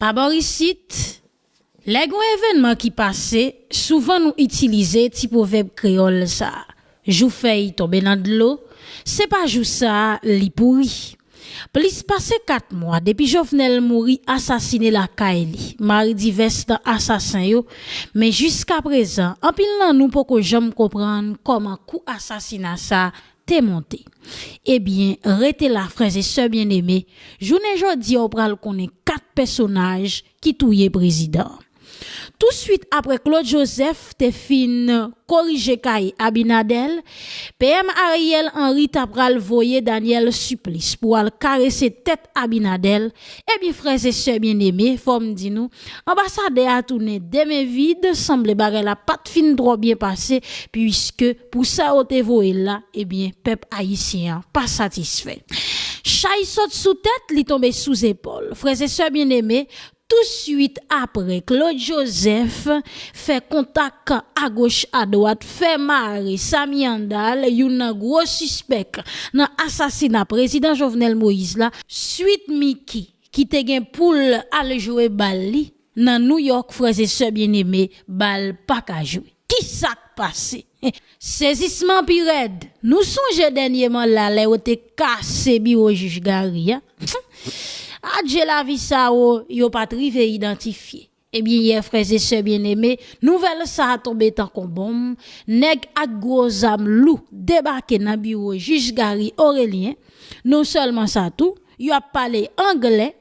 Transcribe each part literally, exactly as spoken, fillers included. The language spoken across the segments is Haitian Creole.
Pa bò isit, lè gen yon evènman ki pase, souvan nou itilize ti pwovèb kreyòl sa a: jou fèy tonbe nan dlo, se pa jou sa a li pouri. Plis pase kat mwa depi Jovenel mouri asasinen lakay li, mari divès nan asasen yo, men jiskaprezan, anpil nan nou poko janm konprann kòman kou asasina sa a te monte. Ebyen, rete la, frè e sè byeneme, jounen jodi a w pral konnen kat pèsonaj ki touye prezidan an. Touswit apre Claude Joseph te fin korije kay Abinader, P M Ariel Henry ta pral voye Daniel Supplice pou al karese tèt Abinader. Ebyen, frè e sè byeneme, fò m di nou, anbasadè a tounen de men vid, sanble bagay la pa t fin twò byen pase, piske pou sa yo te voye l la, ebyen, pèp ayisyen an pa satisfè. Chay sot sou tèt, li tonbe sou zepòl. Frè e sè byeneme, touswit apre Claude Joseph fè kontak agoch adwat, fè mare Samy Handal, youn nan gwo sispèk nan asasina prezidan Jovenel Moïse la, Sweet Micky, ki te gen pou l al jwe bal li nan New York, frè e sè byeneme, bal pa ka jwe. Ki sa k pase? Sezisman pi rèd. Nou sonje dènyeman la, lè yo te kase biwo jij Gary a? Adje lavi sa yo, yo pa t rive idantifye. Ebyen, yè, frè e sè byeneme, nouvèl sa a tonbe tankou bonm. Nèg ak gwo zam lou debake nan biwo jij Gary Orélien. Non sèlman sa tou, y ap pale anglè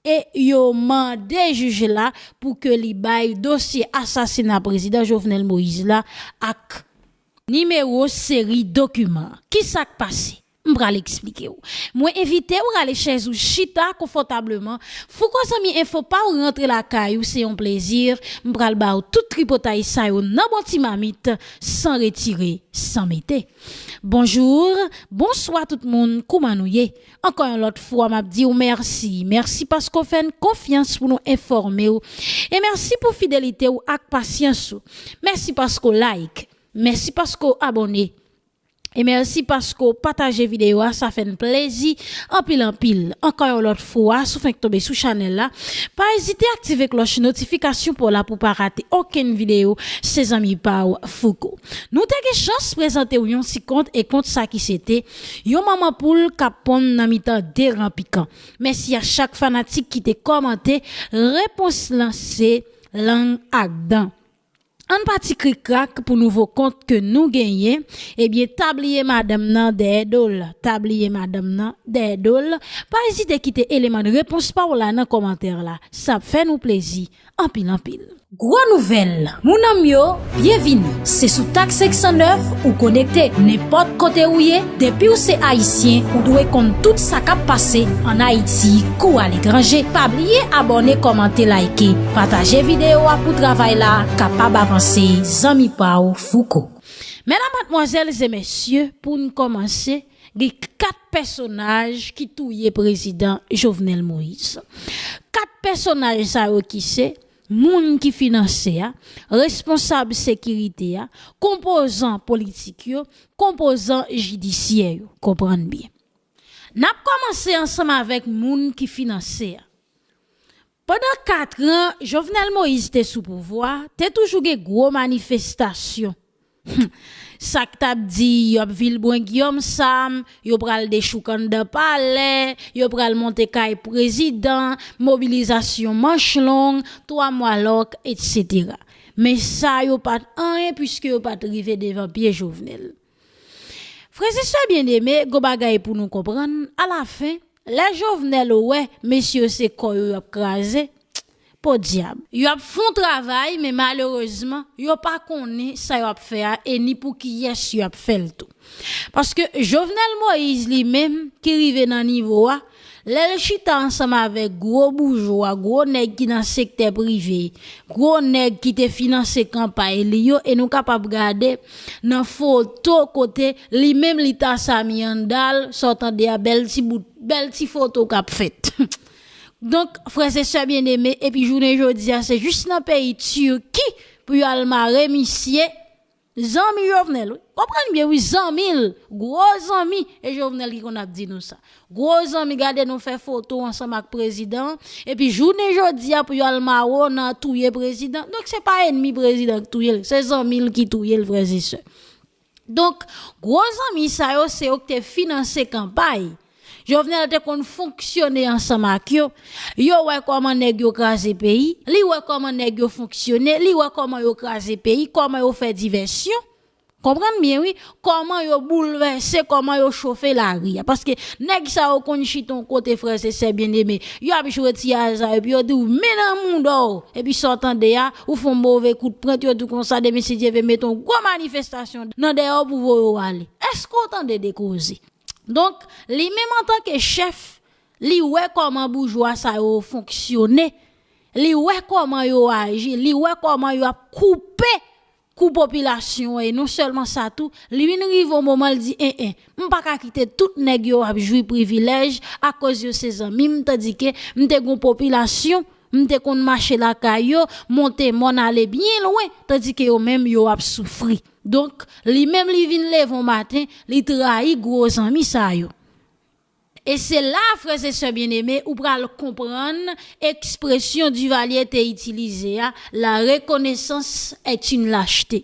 e yo mande jij la pou ke li bay dosye asasina prezidan Jovenel Moïse la ak nimewo seri dokiman. Ki sa k pase? M pral eksplike w. Mwen envite w rale chèz ou, chita konfòtableman. Fouco Zanmi Enfo pa w rantre lakay ou, se yon plezi. M pral ba w tout tripotay sa yo nan bon ti mamit, san retire, san mete. Bonjou, bonswa tout moun, kouman nou ye? Ankò yon lòt fwa, m ap di w mèsi. Mèsi paske w fè n konfyans pou nou enfòme w. E mèsi pou fidelite w ak pasyans ou. Mèsi paske w like. Mèsi paske w abòne. E mèsi paske w pataje videyo a, sa fè n plezi anpil, anpil. Ankò yon lòt fwa, si w fenk tonbe sou chanèl la, pa ezite aktive klòch notifikasyon pa w la pou w pa rate okenn videyo, se zanmi pa w Fouco. Nou te gen chans prezante w yon ti kont, e kont sa ki se te yon manman poul k ap ponn nan mitan de ran pikan. Mèsi a chak fanatik ki te kòmante, repons lan se lang ak dan. Ann pati krikrak pou nouvo kont ke nou genyen, ebyen, tabliye madanm nan dèyè do l, tabliye madanm nan dèyè do l. Pa ezite kite eleman de repons pa w la nan kòmantè la, sa ap fè nou plezi anpil, anpil. Gwo nouvèl, moun an m yo, byenvini. Se sou Tak senk san nèf ou konekte. Nenpòt kote ou ye, depi w se Ayisyen, ou dwe konn tout sa k ap pase ann Ayiti kou aletranje. Pa bliye abòne, kòmante, like, pataje videyo a pou travay la kapab avanse. Zanmi pa w Fouco. Medam, madmwazèl e mesye, pou n kòmanse, gen kat pèsonaj ki touye prezidan Jovenel Moïse. Kat pèsonaj sa yo ki se moun ki finanse a, responsab sekirite a, konpozan politik yo, konpozan jidisyè yo. Konprann byen. N ap kòmanse ansanm avèk moun ki finanse a. Pandan kat an, Jovenel Moïse te sou pouvwa, te toujou gen gwo manifestasyon. Sa k t ap di y ap vilbwen Guillaume Sam, yo pral dechouk anndan palè, yo pral monte kay prezidan, mobilizasyon manch long, twa mwa lòk, etsetera. Men sa yo pa t anyen, piske yo pa t rive devan pye Jovenel. Frè e sè byeneme, gon bagay pou nou konprann, alafen, lè Jovenel wè mesye yo se kò yo y ap kraze, podyab. Yo ap fè yon travay, men malerezman, yo pa konnen sa y ap fè a, e ni pou kiyès y ap fè l tou. Paske Jovenel Moïse li menm, ki rive nan nivo a, lè l chita ansanm avèk gwo boujwa, gwo nèg ki nan sektè prive, gwo nèg ki te finanse kanpay li yo, e nou kapab gade nan foto kote li menm li t a Samy Handal, sa w tande a, bèl ti bout, bèl ti foto k ap fèt. Donk, frè e sè byeneme, epi jounen jodi a, se jis nan peyi Tiki pou yo al mare misye, Zanmi Jovenel, wi. Konprann byen, wi, zanmi l, gwo zanmi, e Jovenel ki konn ap di nou sa. Gwo zanmi, gade nou fè foto ansanm ak prezidan, epi jounen jodi a pou yo al mawo nan touye prezidan. Donk, se pa ènmi prezidan ki touye l, se zanmi l ki touye l, frè e sè. Donk, gwo zanmi sa yo, se yo ki te finanse kanpay. Jovenel te konn fonksyone ansanm ak yo. Yo wè kòman nèg yo kraze peyi, li wè kòman nèg yo fonksyone, li wè kòman yo kraze peyi, kòman yo fè divèsyon. Konprann byen, wi, kòman yo boulvèse, kòman yo chofe lari a. Paske nèg sa yo konn chita yon kote, frè e sè byeneme, yo ap jwe ti aza, epi yo di w men nan mouda w. Epi sa w tande a, ou fè yon move kout pwent, yo di w konsa, demen si Dye vle, mete yon gwo manifestasyon nan dèyè w pou voye w ale. Èske w tande de koze? Donk, li menm antanke chèf, li wè kòman boujwa sa yo fonksyone, li wè kòman yo aji, li wè kòman yo ap koupe kou popilasyon an, e non sèlman sa tou, li vin rive yon moman, li di, en, en, m pa ka kite tout nèg yo ap jwi privilèj akoz yo se zanmi m, tandike m te gon popilasyon, m te konn mache lakay yo, monte mòn, ale byen lwen, tandike yo menm yo ap soufri. Donk, li menm li vin leve yon maten, li trayi gwo zanmi sa yo. E se la, frè e sè byeneme, ou pral konprann ekspresyon Duvalier te itilize a, la reconnaissance est une lâcheté.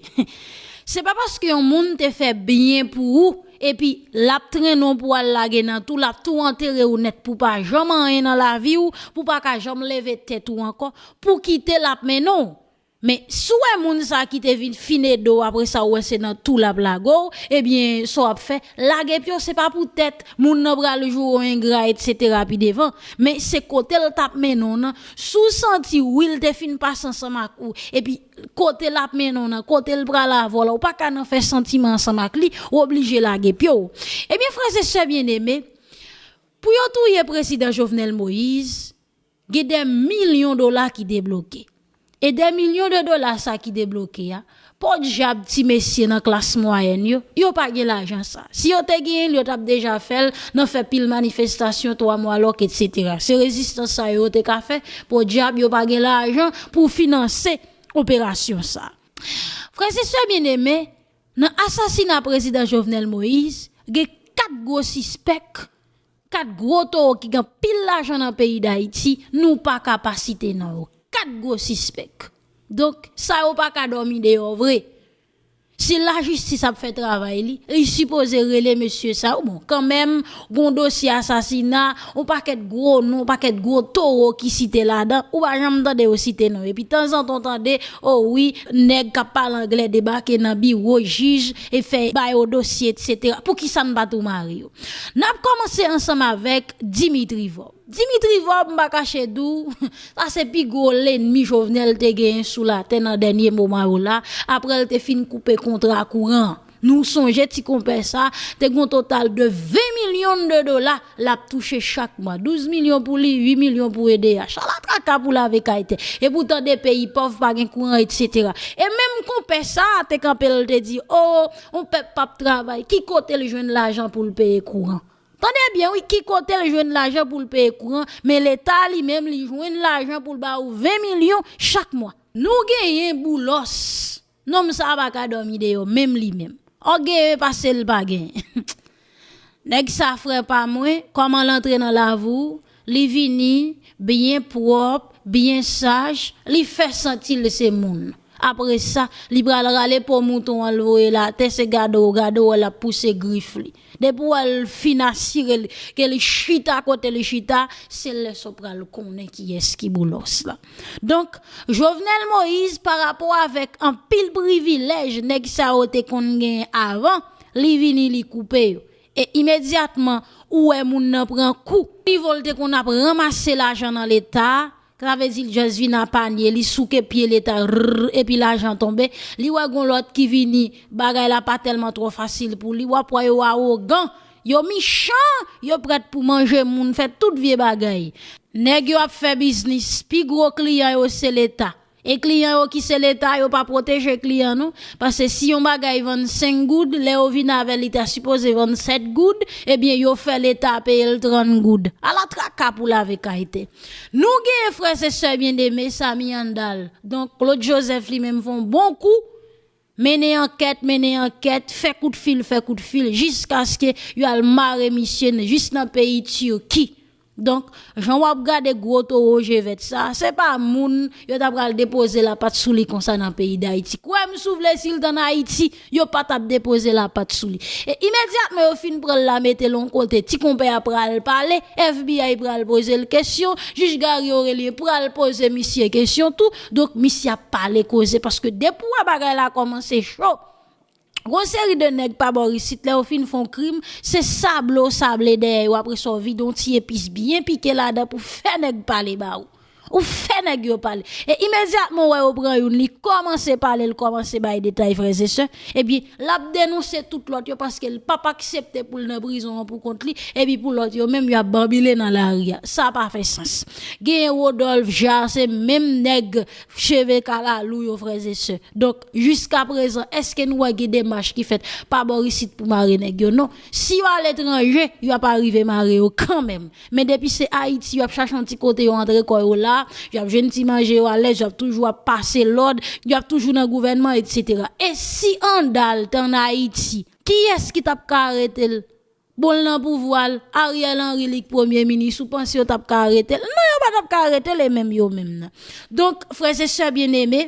Se pa paske yon moun te fè byen pou ou, epi l ap trennen w pou al lage nan twou, l ap tou antere w nèt pou pa janm anyen nan lavi w, pou pa ka janm leve tèt ou ankò, pou kite l ap mennen w. Men, si w wè moun sa ki te vin fin ede w, apre sa w wè se nan twou l ap lage w, ebyen, sa w ap fè, lage pye w, se pa poutèt moun nan pral joure w engra, etsetera pi devan, men se kote l t ap mennen w nan, si w santi wi l te fin pase ansanm ak ou, epi kote l ap mennen w nan, kote l pral avè w la, ou pa ka nan fè santiman ansanm ak li, ou oblije lage pye w. Ebyen, frè e sè byeneme, pou yo touye prezidan Jovenel Moïse, gen dè milyon dola ki debloke. E dè milyon de dola sa ki debloke a, podyab ti mesye nan klas mwayèn yo, yo pa gen lajan sa. Si yo te genyen l, yo t ap deja fè l nan fè pil manifestasyon, twa mwa lòk, etsetera. Se rezistans sa yo yo te ka fè, podyab yo pa gen lajan pou finanse operasyon sa. Frè e sè byeneme, nan asasina prezidan Jovenel Moïse, gen kat gwo sispèk, kat gwo towo ki gen pil lajan nan peyi Dayiti, nou pa ka pa site non yo. Kat gwo sispèk. Donk, sa yo pa ka dòmi deyò vre. Si lajistis ap fè travay li, li sipoze rele mesye sa yo. Bon, kanmenm, gon dosye asasina, yon pakèt gwo non, yon pakèt gwo towo ki site ladan, ou pa janm tande yo site non. Epi tanzantan w tande, o wi, nèg k ap pale anglè debake nan biwo jij e fè ba yo dosye, etsetera. Poukisa n pa tou mare yo? N ap kòmanse ansanm avèk Dimitri Vorbe. Dimitri Vorbe, m pa kache di w, sa se pi gwo lènmi Jovenel te genyen sou latè nan dènye moman yo la, apre l te fin koupe kontra kouran an. Nou sonje ti konpè sa te gen yon total de ven milyon de dola l ap touche chak mwa. Douz milyon pou li, uit milyon pou E D H. Ala traka pou lave kay tè. Epoutan de peyi pòv pa gen kouran, etsetera. E menm konpè sa te kanpe l te di, o, yon pèp p ap travay, ki kote l jwenn lajan pou l peye kouran? Tande byen wi, ki kote l jwenn lajan pou l peye kouran, men Leta li menm li jwenn lajan pou l ba ou ven milyon chak mwa. Nou genyen Boulos. Nonm sa a pa ka dòmi deyò, menm li menm. Ògeye pase l pa genyen. Nèg sa, frè pa mwen, kòman l antre nan lavi w, li vini byen pwòp, byen saj, li fè santi l se moun. Apre sa, li pral rale po mouton an, l voye l atè, se gade w, gade w, l ap pouse grif li. Depi w wè l fin asire l ke li chita kote li chita, se lè sa w pral konnen kiyès ki Boulos la. Donk, Jovenel Moïse, pa rapò avèk anpil privilèj nèg sa yo te konn genyen avan, li vini, li koupe yo. E imedyatman, ou wè moun nan pran kou. Nivo l te konn ap ranmase lajan nan Leta, sa vle di l just vin a panye, li souke pye Leta, rrr, epi lajan tonbe. Li wè gon lòt ki vini, bagay la pa tèlman twò fasil pou li. W ap wè yo awogan, yo michan, yo prèt pou manje moun, fè tout vye bagay. Nèg yo ap fè biznis, pi gwo kliyan yo se Leta. E kliyan yo ki se Leta, yo pa pwoteje kliyan nou. Paske si yon bagay vann senk goud, lè yo vin avè l, li ta sipoze vann sèt goud, ebyen, yo fè Leta peye l trant goud. Ala traka pou lave kay tè. Nou genyen frè e sè byeneme Samy Handal. Donk, Claude Joseph li menm fè yon bon kou. Mennen ankèt, mennen ankèt, fè kout fil, fè kout fil, jiskaske yo al mare misye n-, jis nan peyi Tiki. Donk, jan w ap gade gwo towo je vèt sa, se pa moun yo ta pral depoze lapat sou li konsa nan peyi Dayiti. Kwè m si w vle, si l t ann Ayiti, yo pa t ap depoze lapat sou li. E imedyatman yo fin pran l la, mete l yon kote, ti konpè a pral pale, F B I pral poze l kesyon, jij Garry Orélien pral poze misye kesyon tou. Donk, misye ap pale koze, paske depi w wè bagay la kòmanse cho, gon seri de nèg pa bò isit, lè yo fin fè yon krim, se sable w sable dèyè yo, apre sa w vide yon ti epis byen pike ladan pou fè nèg pale ba ou. Ou fè nèg yo pale. E imedyatman w wè yo pran youn, li kòmanse pale, l kòmanse bay detay, frè e sè, ebyen, l ap denonse tout lòt yo paske l p ap aksepte pou l nan prizon an pou kont li, epi pou lòt yo menm, y ap banbile nan lari a. Sa pa fè sans. Genyen Rodolphe Jaar, se menm nèg cheve kalalou yo, frè e sè. Donk, jiskaprezan, èske nou wè gen demach ki fèt pa bò isit pou mare nèg yo? Non. Si yo aletranje, y ap arive mare yo kanmenm. Men depi se Ayiti, y ap chache yon ti kote yo antre kò yo la, y ap jwenn ti manje yo alèz, y ap toujou ap pase lòd, y ap toujou nan gouvènman, etsetera. E si Andal t ann Ayiti, kiyès ki t ap ka arete l? Bon, l nan pouvwa l, Ariel Henry li k premye minis, ou panse yo t ap ka arete l? Non, yo pa t ap ka arete l, e menm yo menm nan. Donk, frè e sè byeneme,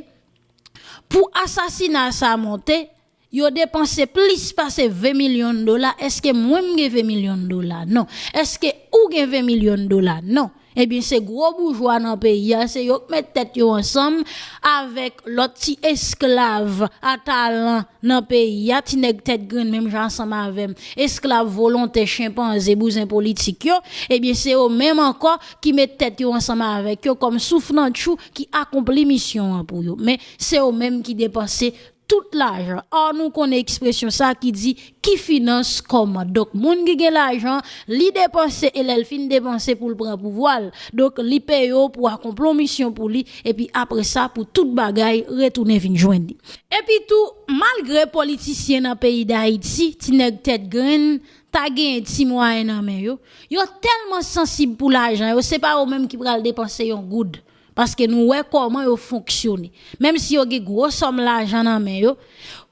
pou asasina sa monte, yo depanse plis pase ven milyon dola. Èske mwen m gen ven milyon dola? Non. Èske ou gen ven milyon dola? Non. Ebyen, se gwo boujwa nan peyi a, se yo k met tèt yo ansanm avèk lòt ti esklav a talan nan peyi a, ti nèg tèt grenn menm jan ansanm avè m, esklav volontè, chenpanze, bouzen politik yo, ebyen, se yo menm ankò ki met tèt yo ansanm avèk yo kòm souf nan tchou ki akonpli misyon an pou yo. Men, se yo menm ki depanse tout lajan. Or, nou konnen ekspresyon sa ki di, ki finans kòman. Donk, moun ki gen lajan, li depanse, e lè l fin depanse pou l pran pouvwa l. Donk, li peye w pou akonpli yon misyon pou li, epi apre sa, pou tout bagay retounen vin jwenn li. Epi tou, malgre politisyen nan peyi Dayiti, ti nèg tèt grenn, ta genyen ti mwayen nan men yo, yo tèlman sansib pou lajan yo, se pa yo menm ki pral depanse yon goud. Paske nou wè kòman yo fonksyone. Menm si yo gen gwo sòm lajan nan men yo,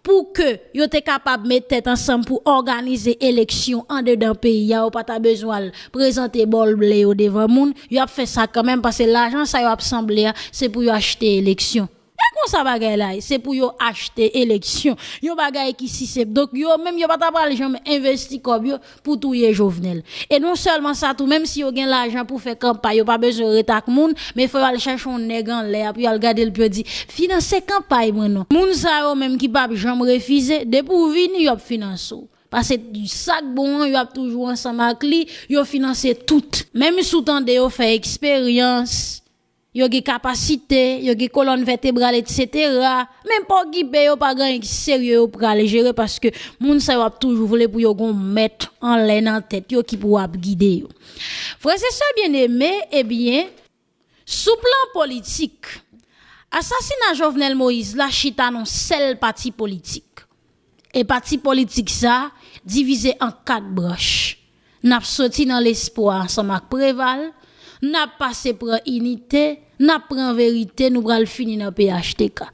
pou ke yo te kapab met tèt ansanm pou òganize eleksyon andedan peyi a, yo pa ta bezwen al prezante bòl ble yo devan moun, y ap fè sa kanmenm, paske lajan sa yo ap sanble a, se pou yo achte eleksyon. E konsa bagay la ye, se pou yo achte eleksyon. Yon bagay ki si senp. Donk, yo menm, yo pa ta pral janm envesti kòb yo pou touye Jovenel. E non sèlman sa tou, menm si yo gen lajan pou fè kanpay, yo pa bezwen ret ak moun, men fò yo al chèche yon nèg anlè a pou yo al gade l pou yo di, finanse kanpay mwen non. Moun sa yo menm ki p ap janm refize, depi w vini, y ap finanse w. Paske sa k bon an, y ap toujou ansanm ak li, yo finanse tout. Menm si w tande yo fè eksperyans, yo gen kapasite, yo gen kolòn vètebral, etsetera. Men pa okipe yo, pa gen anyen ki serye yo pral jere, paske moun sa yo ap toujou vle pou yo gon mèt anlè nan tèt yo ki pou ap gide yo. Frè e sè byeneme, ebyen, sou plan politik, asasina Jovenel Moïse la chita nan sèl pati politik. E pati politik sa divize an kat branch. N ap soti nan lespwa ansanm ak Preval, n ap pase pran Inite, n ap pran Verite, nou pral fini nan P H T K.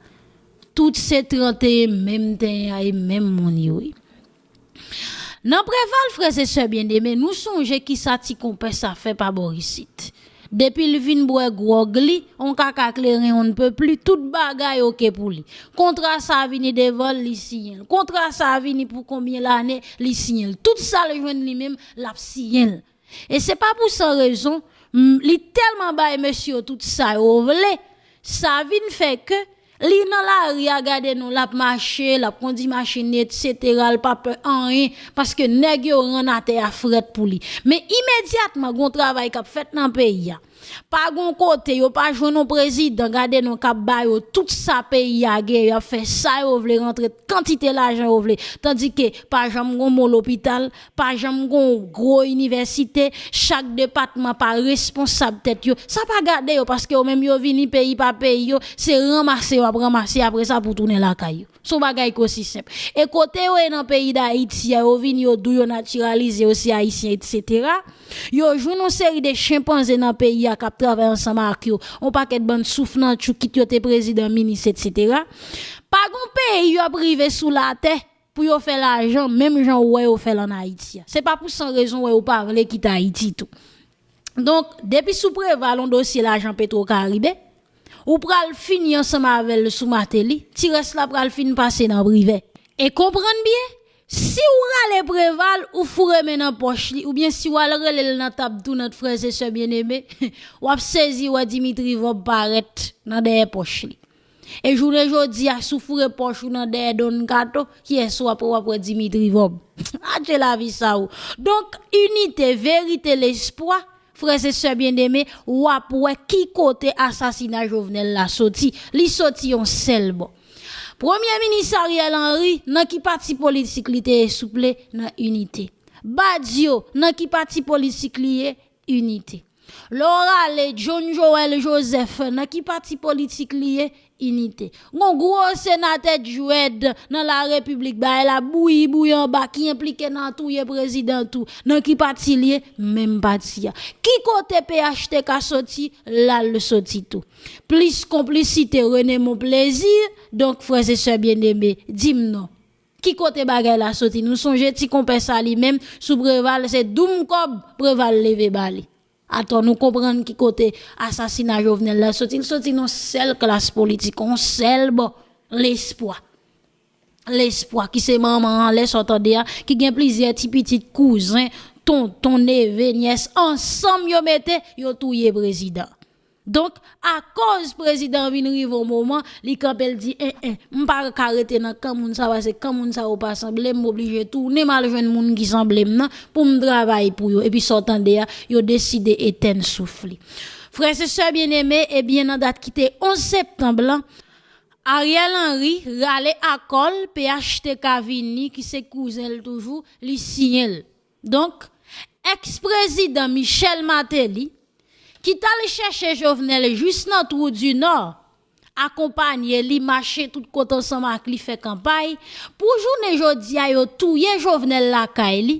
Tout se trannteyen menm tenyen a e menm moun yo ye. Nan Preval, frè e sè byeneme, nou sonje kisa ti konpè sa fè pa bò isit. Depi l vin bwè gwòg li, on kaka kleren on ne peut plus, tout bagay oke pou li. Kontra sa vini devan l, li siyen l. Kontra sa vini pou konbyen lane, li siyen l. Tout sa l jwenn li menm, l ap siyen l. E se pa pou san rezon, m, li tèlman bay mesye yo tout sa yo vle, sa vin fè ke li nan lari a, gade non, l ap mache, l ap kondi machin li, etsetera, l pa pè anyen, paske nèg yo rann atè a frèt pou li. Men imedyatman, gon travay k ap fèt nan peyi a. Pa gon kote, yo pa jwenn yon prezidan, gade non, k ap ba yo tout sa peyi a gen, y ap fè sa yo vle, rantre kantite lajan yo vle. Tandike pa janm gon bon lopital, pa janm gon gwo inivèsite, chak depatman pa responsab tèt yo. Sa pa gade yo, paske yo menm yo vini peyi pa peyi yo, se ranmase yo ap ranmase apre sa pou tounen lakay yo. Se yon bagay ki osi senp. E kote yo ye nan peyi Dayiti a, yo vini, yo di w yo natiralize, yo se ayisyen, etsetera. Yo jwenn yon seri de chenpanze nan peyi a k ap travay ansanm ak yo, yon pakèt bann souf nan tchoukit yo te prezidan, minis, etsetera. Pa gon peyi y ap rive sou latè pou yo fè lajan menm jan ou wè yo fè l ann Ayiti a. Se pa pou san rezon w wè yo pa vle kite Ayiti tou. Donk, depi sou Preval yon dosye lajan Petro Karibe, ou pral fini ansanm avè l sou Martelly, ti rès la pral fin pase nan Privè. E konprann byen, si w rale Preval, ou foure men nan pòch li, oubyen si w al rele l nan tab tounant, frè e sè byeneme, w ap sezi wè Dimitri Vorbe parèt nan dèyè pòch li. E jounen jodi a, si w foure pòch ou nan dèyè Don Kato, kiyès w ap wè? W ap wè Dimitri Vorbe. Adje lavi sa ou. Donk, inite, verite, lespwa, frè e sè byeneme, w ap wè ki kote asasina Jovenel la soti. Li soti yon sèl bò. Premye minis Ariel Henry, nan ki pati politik li te ye, souple? Nan Inite. Badio, nan ki pati politik li ye? Inite. Lè w rale John Joël Joseph, nan ki pati politik li ye? Inite. Gon gwo senatè djwèd nan Larepiblik, bagay la bouyi bouyi anba, ki enplike nan touye prezidan tou. Nan ki pati l ye? Menm pati a. Ki kote P H T K soti? La l soti tou. Plis konplisite René Monplaisir, donk, frè e sè byeneme, di m non. Ki kote bagay la soti? Nou sonje ti konpè sa li menm, sou Preval, se doum kòb Preval leve ba li. Atò, nou konprann ki kote asasina Jovenel la soti. L soti nan sèl klas politik, yon sèl bò, Lespwa. Lespwa, ki se manman anlè sa w tande a, ki gen plizyè ti pitit, kouzen, tonton, neve, nyès, ansanm yo mete, yo touye prezidan. Donk, akoz prezidan vin rive yon moman, li kanpe, l di, en, en, m pa ka rete nan kan moun sa, paske kan moun sa yo pa sanble m, m oblije tounen m al jwenn moun ki sanble m nan pou m travay pou yo. Epi sa w tande a, yo deside etèn souf li. Frè e sè byeneme, ebyen, nan dat ki te onz septanm lan, Ariel Henry rale akò l, P H T K vini, ki se kouzen l toujou, li siyen l. Donk, èks prezidan Michel Martelly, ki t al chèche Jovenel jis nan Twou di Nò, akonpanye li, mache tout kote ansanm ak li, fè kanpay, pou jounen jodi a yo touye Jovenel lakay li.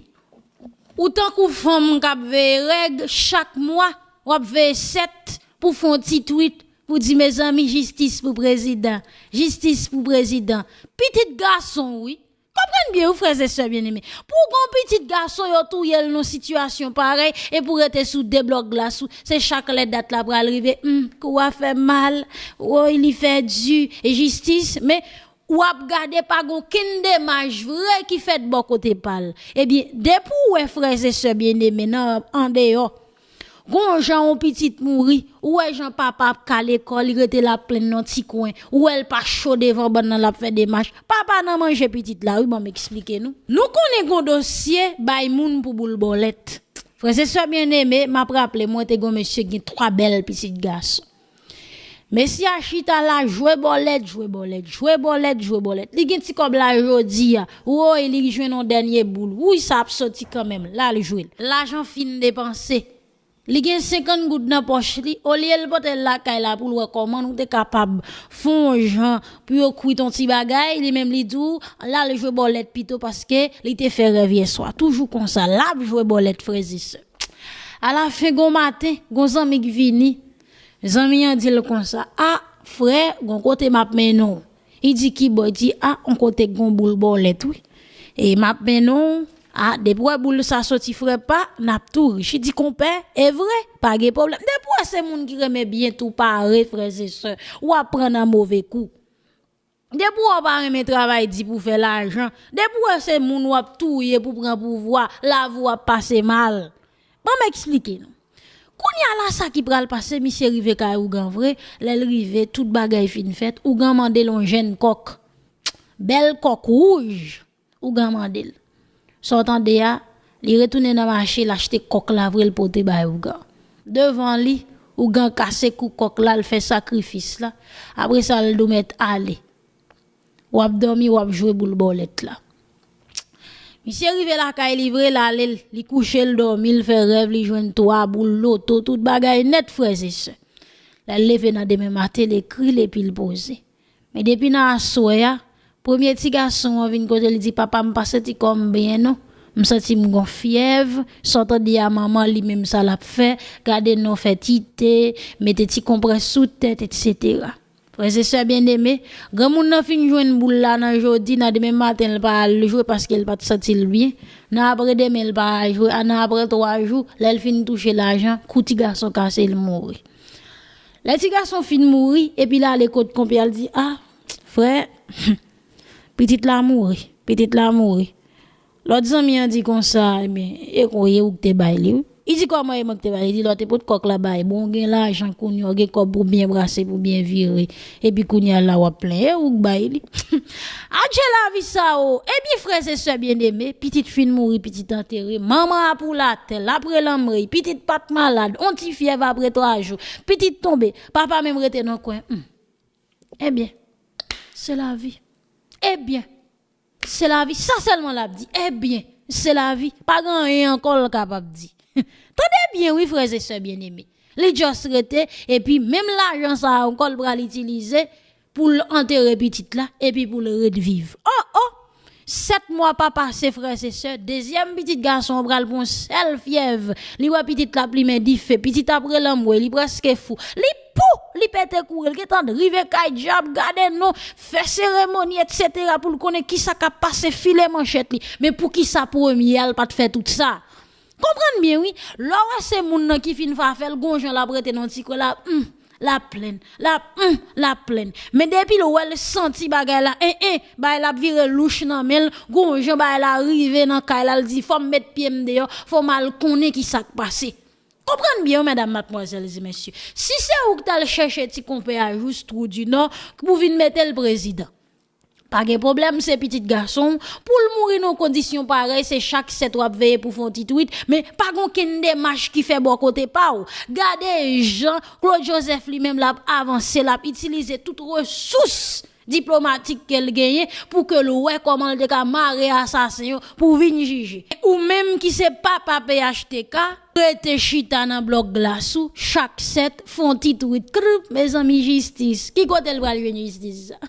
Ou tankou fanm k ap veye règ, chak mwa, w ap veye sèt pou fè yon ti twit, pou di, mezanmi, jistis pou prezidan, jistis pou prezidan. Pitit gason, wi. Konprann byen, wi, frè e sè byeneme. Pou w gen yon pitit gason, yo touye l nan sitiyasyon parèy, e pou rete sou de blòk glas ou, se chak lè dat la pral rive, hmm, kou a fè mal, woy, li fè di, e jistis, men w ap gade pa gen okenn demach vre ki fèt bò kote pa l. Ebyen, depi w wè frè e sè byeneme nan andeyò, gon jan yon pitit mouri, ou wè jan papa ap kale kò, li rete l ap plenn nan ti kwen, ou wè l pa cho devan bann nan, l ap fè demach. Papa nan manje pitit la, wi, ban m eksplike nou. Nou konnen gon dosye bay moun pou boul bòlèt. Frè e sè byeneme, m ap raple, mwen te gon mesye ki gen twa bèl pitit gason. Mesye a chita la, jwe bòlèt, jwe bòlèt, jwe bòlèt, jwe bòlèt. Li gen ti kòb la jodi a. Woy, li jwenn yon dènye boul. Woy, sa ap soti kanmenm. L al jwe l. Lajan fin depanse. Li gen senkant goud nan pòch li. Olye l pote l lakay la pou l wè kòman nou te kapab fè yon jan pou yo kwit yon ti bagay, li menm li di w, l al jwe bòlèt pito paske li te fè rèv yèswa. Toujou konsa, l ap jwe bòlèt, frè e sè. Alafen, gon maten, gon zanmi k vini. Zanmi an di l konsa, a, frè, gon kote m ap mennen w. Li di, ki bò? Li di, a, yon kote k gon boul bòlèt, wi. E m ap mennen w, a, depi w wè boul sa soti, frè pa, n ap tou rich. Li di, konpè, e vre, pa gen pwoblèm. Depi w wè se moun ki renmen byen tou pare, frè e sè, w ap pran nan move kou. Depi w pa renmen travay di pou fè lajan, depi w wè se moun w ap touye pou pran pouvwa, lavi w ap pase mal. Ban m eksplike nou. Kounye a la, sa ki pral pase, misye rive kay ougan vre, lè l rive, tout bagay fin fèt, ougan mande l yon jenn kòk. Bèl kòk wouj. Ougan mande l. Sa w tande a, li retounen nan mache, l achte kòk la vre, l pote bay ougan. Devan li, ougan kase kou kòk la, l fè sakrifis la. Apre sa, l di w mèt ale. W ap dòmi, w ap jwe boul bòlèt la. Misye rive lakay li vre, l ale, li kouche, l dòmi, l fè rèv, li jwenn twa boul loto, tout bagay nèt, frè e sè. Lè l leve nan demen maten, l ekri l epi l poze. Men depi nan aswè a, premye ti gason an vin kote l, li di, papa, m pa santi kò m byen non. M santi m gon fyèv, sa w tande a manman li menm sa l ap fè, gade non fè ti te, mete ti konprès sou tèt, etsetera. Frè e sè byeneme, granmoun nan fin jwenn boul la nan jodi, nan demen maten l pa al jwe paske l pa t santi l byen. Nan apre demen l pa al jwe, a nan apre twa jou, lè l fin touche lajan, kou ti gason kase l mouri. Lè ti gason fin mouri, epi l ale kot konpè a l di, a, frè, pitit la mouri, pitit la mouri. Lòt zanmi an di konsa, ebyen, e kon ye ou k te bay li, wi. Li di kòman e mwen k te bay li, li di lè w te pot kòk la bay, bon, w gen lajan kounye a, w gen kòb pou byen brase, pou byen vire, epi kounye a la w ap plenyen, e ou k bay li. Adje lavi sa o! Ebyen, frè e sè byeneme, pitit fin mouri, pitit antere, manman ap woule atè, l ap relanmwey, pitit pa t malad, on ti fyèv apre twa jou, pitit tonbe, papa menm rete nan kwen. Hmm. Ebyen, se lavi. Ebyen, se lavi. Sa sèlman l ap di. Ebyen, se lavi. Pa gen anyen ankò l kapab di. Tande byen wi, frè e sè byeneme. Li just rete, epi menm lajan sa a ankò l pral itilize pou l antere pitit la, epi pou l ret viv. Oh, oh! Sèt mwa pa pase, frè e sè, dezyèm pitit gason an pral pran yon sèl fyèv. Li wè pitit la ap limen dife, pitit ap relanmwey, li prèske fou. Li pou, li pete kouri, l gentan rive kay dyab, gade non, fè seremoni, etsetera, pou l konnen kisa k ap pase, file manchèt li. Men poukisa premye a l pa t fè tout sa? Konprann byen wi, lè w wè se moun nan ki fin fè afè l, gon jan l ap rete nan ti kwen la, hmm, l ap plenn, l ap, hmm, l ap plenn. Men depi l wè l santi bagay la, en, en, bagay la ap vire louch nan men l, gon jan bagay la rive nan kay la, l di, fò m met pye m deyò, fò m al konnen kisa k pase. Konprann byen wi, medam, madmwazèl e mesye. Si se ou ki t al chèche ti konpè a jous Trou di Nò pou vin mete l prezidan, pa gen pwoblèm, se pitit gason w. Pou l mouri nan yon kondisyon parèy, se chak sèt w ap veye pou fè yon ti twit, men pa gen okenn demach ki fè bò kote pa w. Gade jan Claude Joseph li menm l ap avanse, l ap itilize tout resous diplomatik ke l genyen pou ke l wè kòman l te ka mare asasen yo pou vin jije. Ou menm ki se papa P H T K, rete chita nan blòk glas ou, chak sèt, fè yon ti twit, krip, mezanmi, jistis. Ki kote l pral jwenn jistis sa?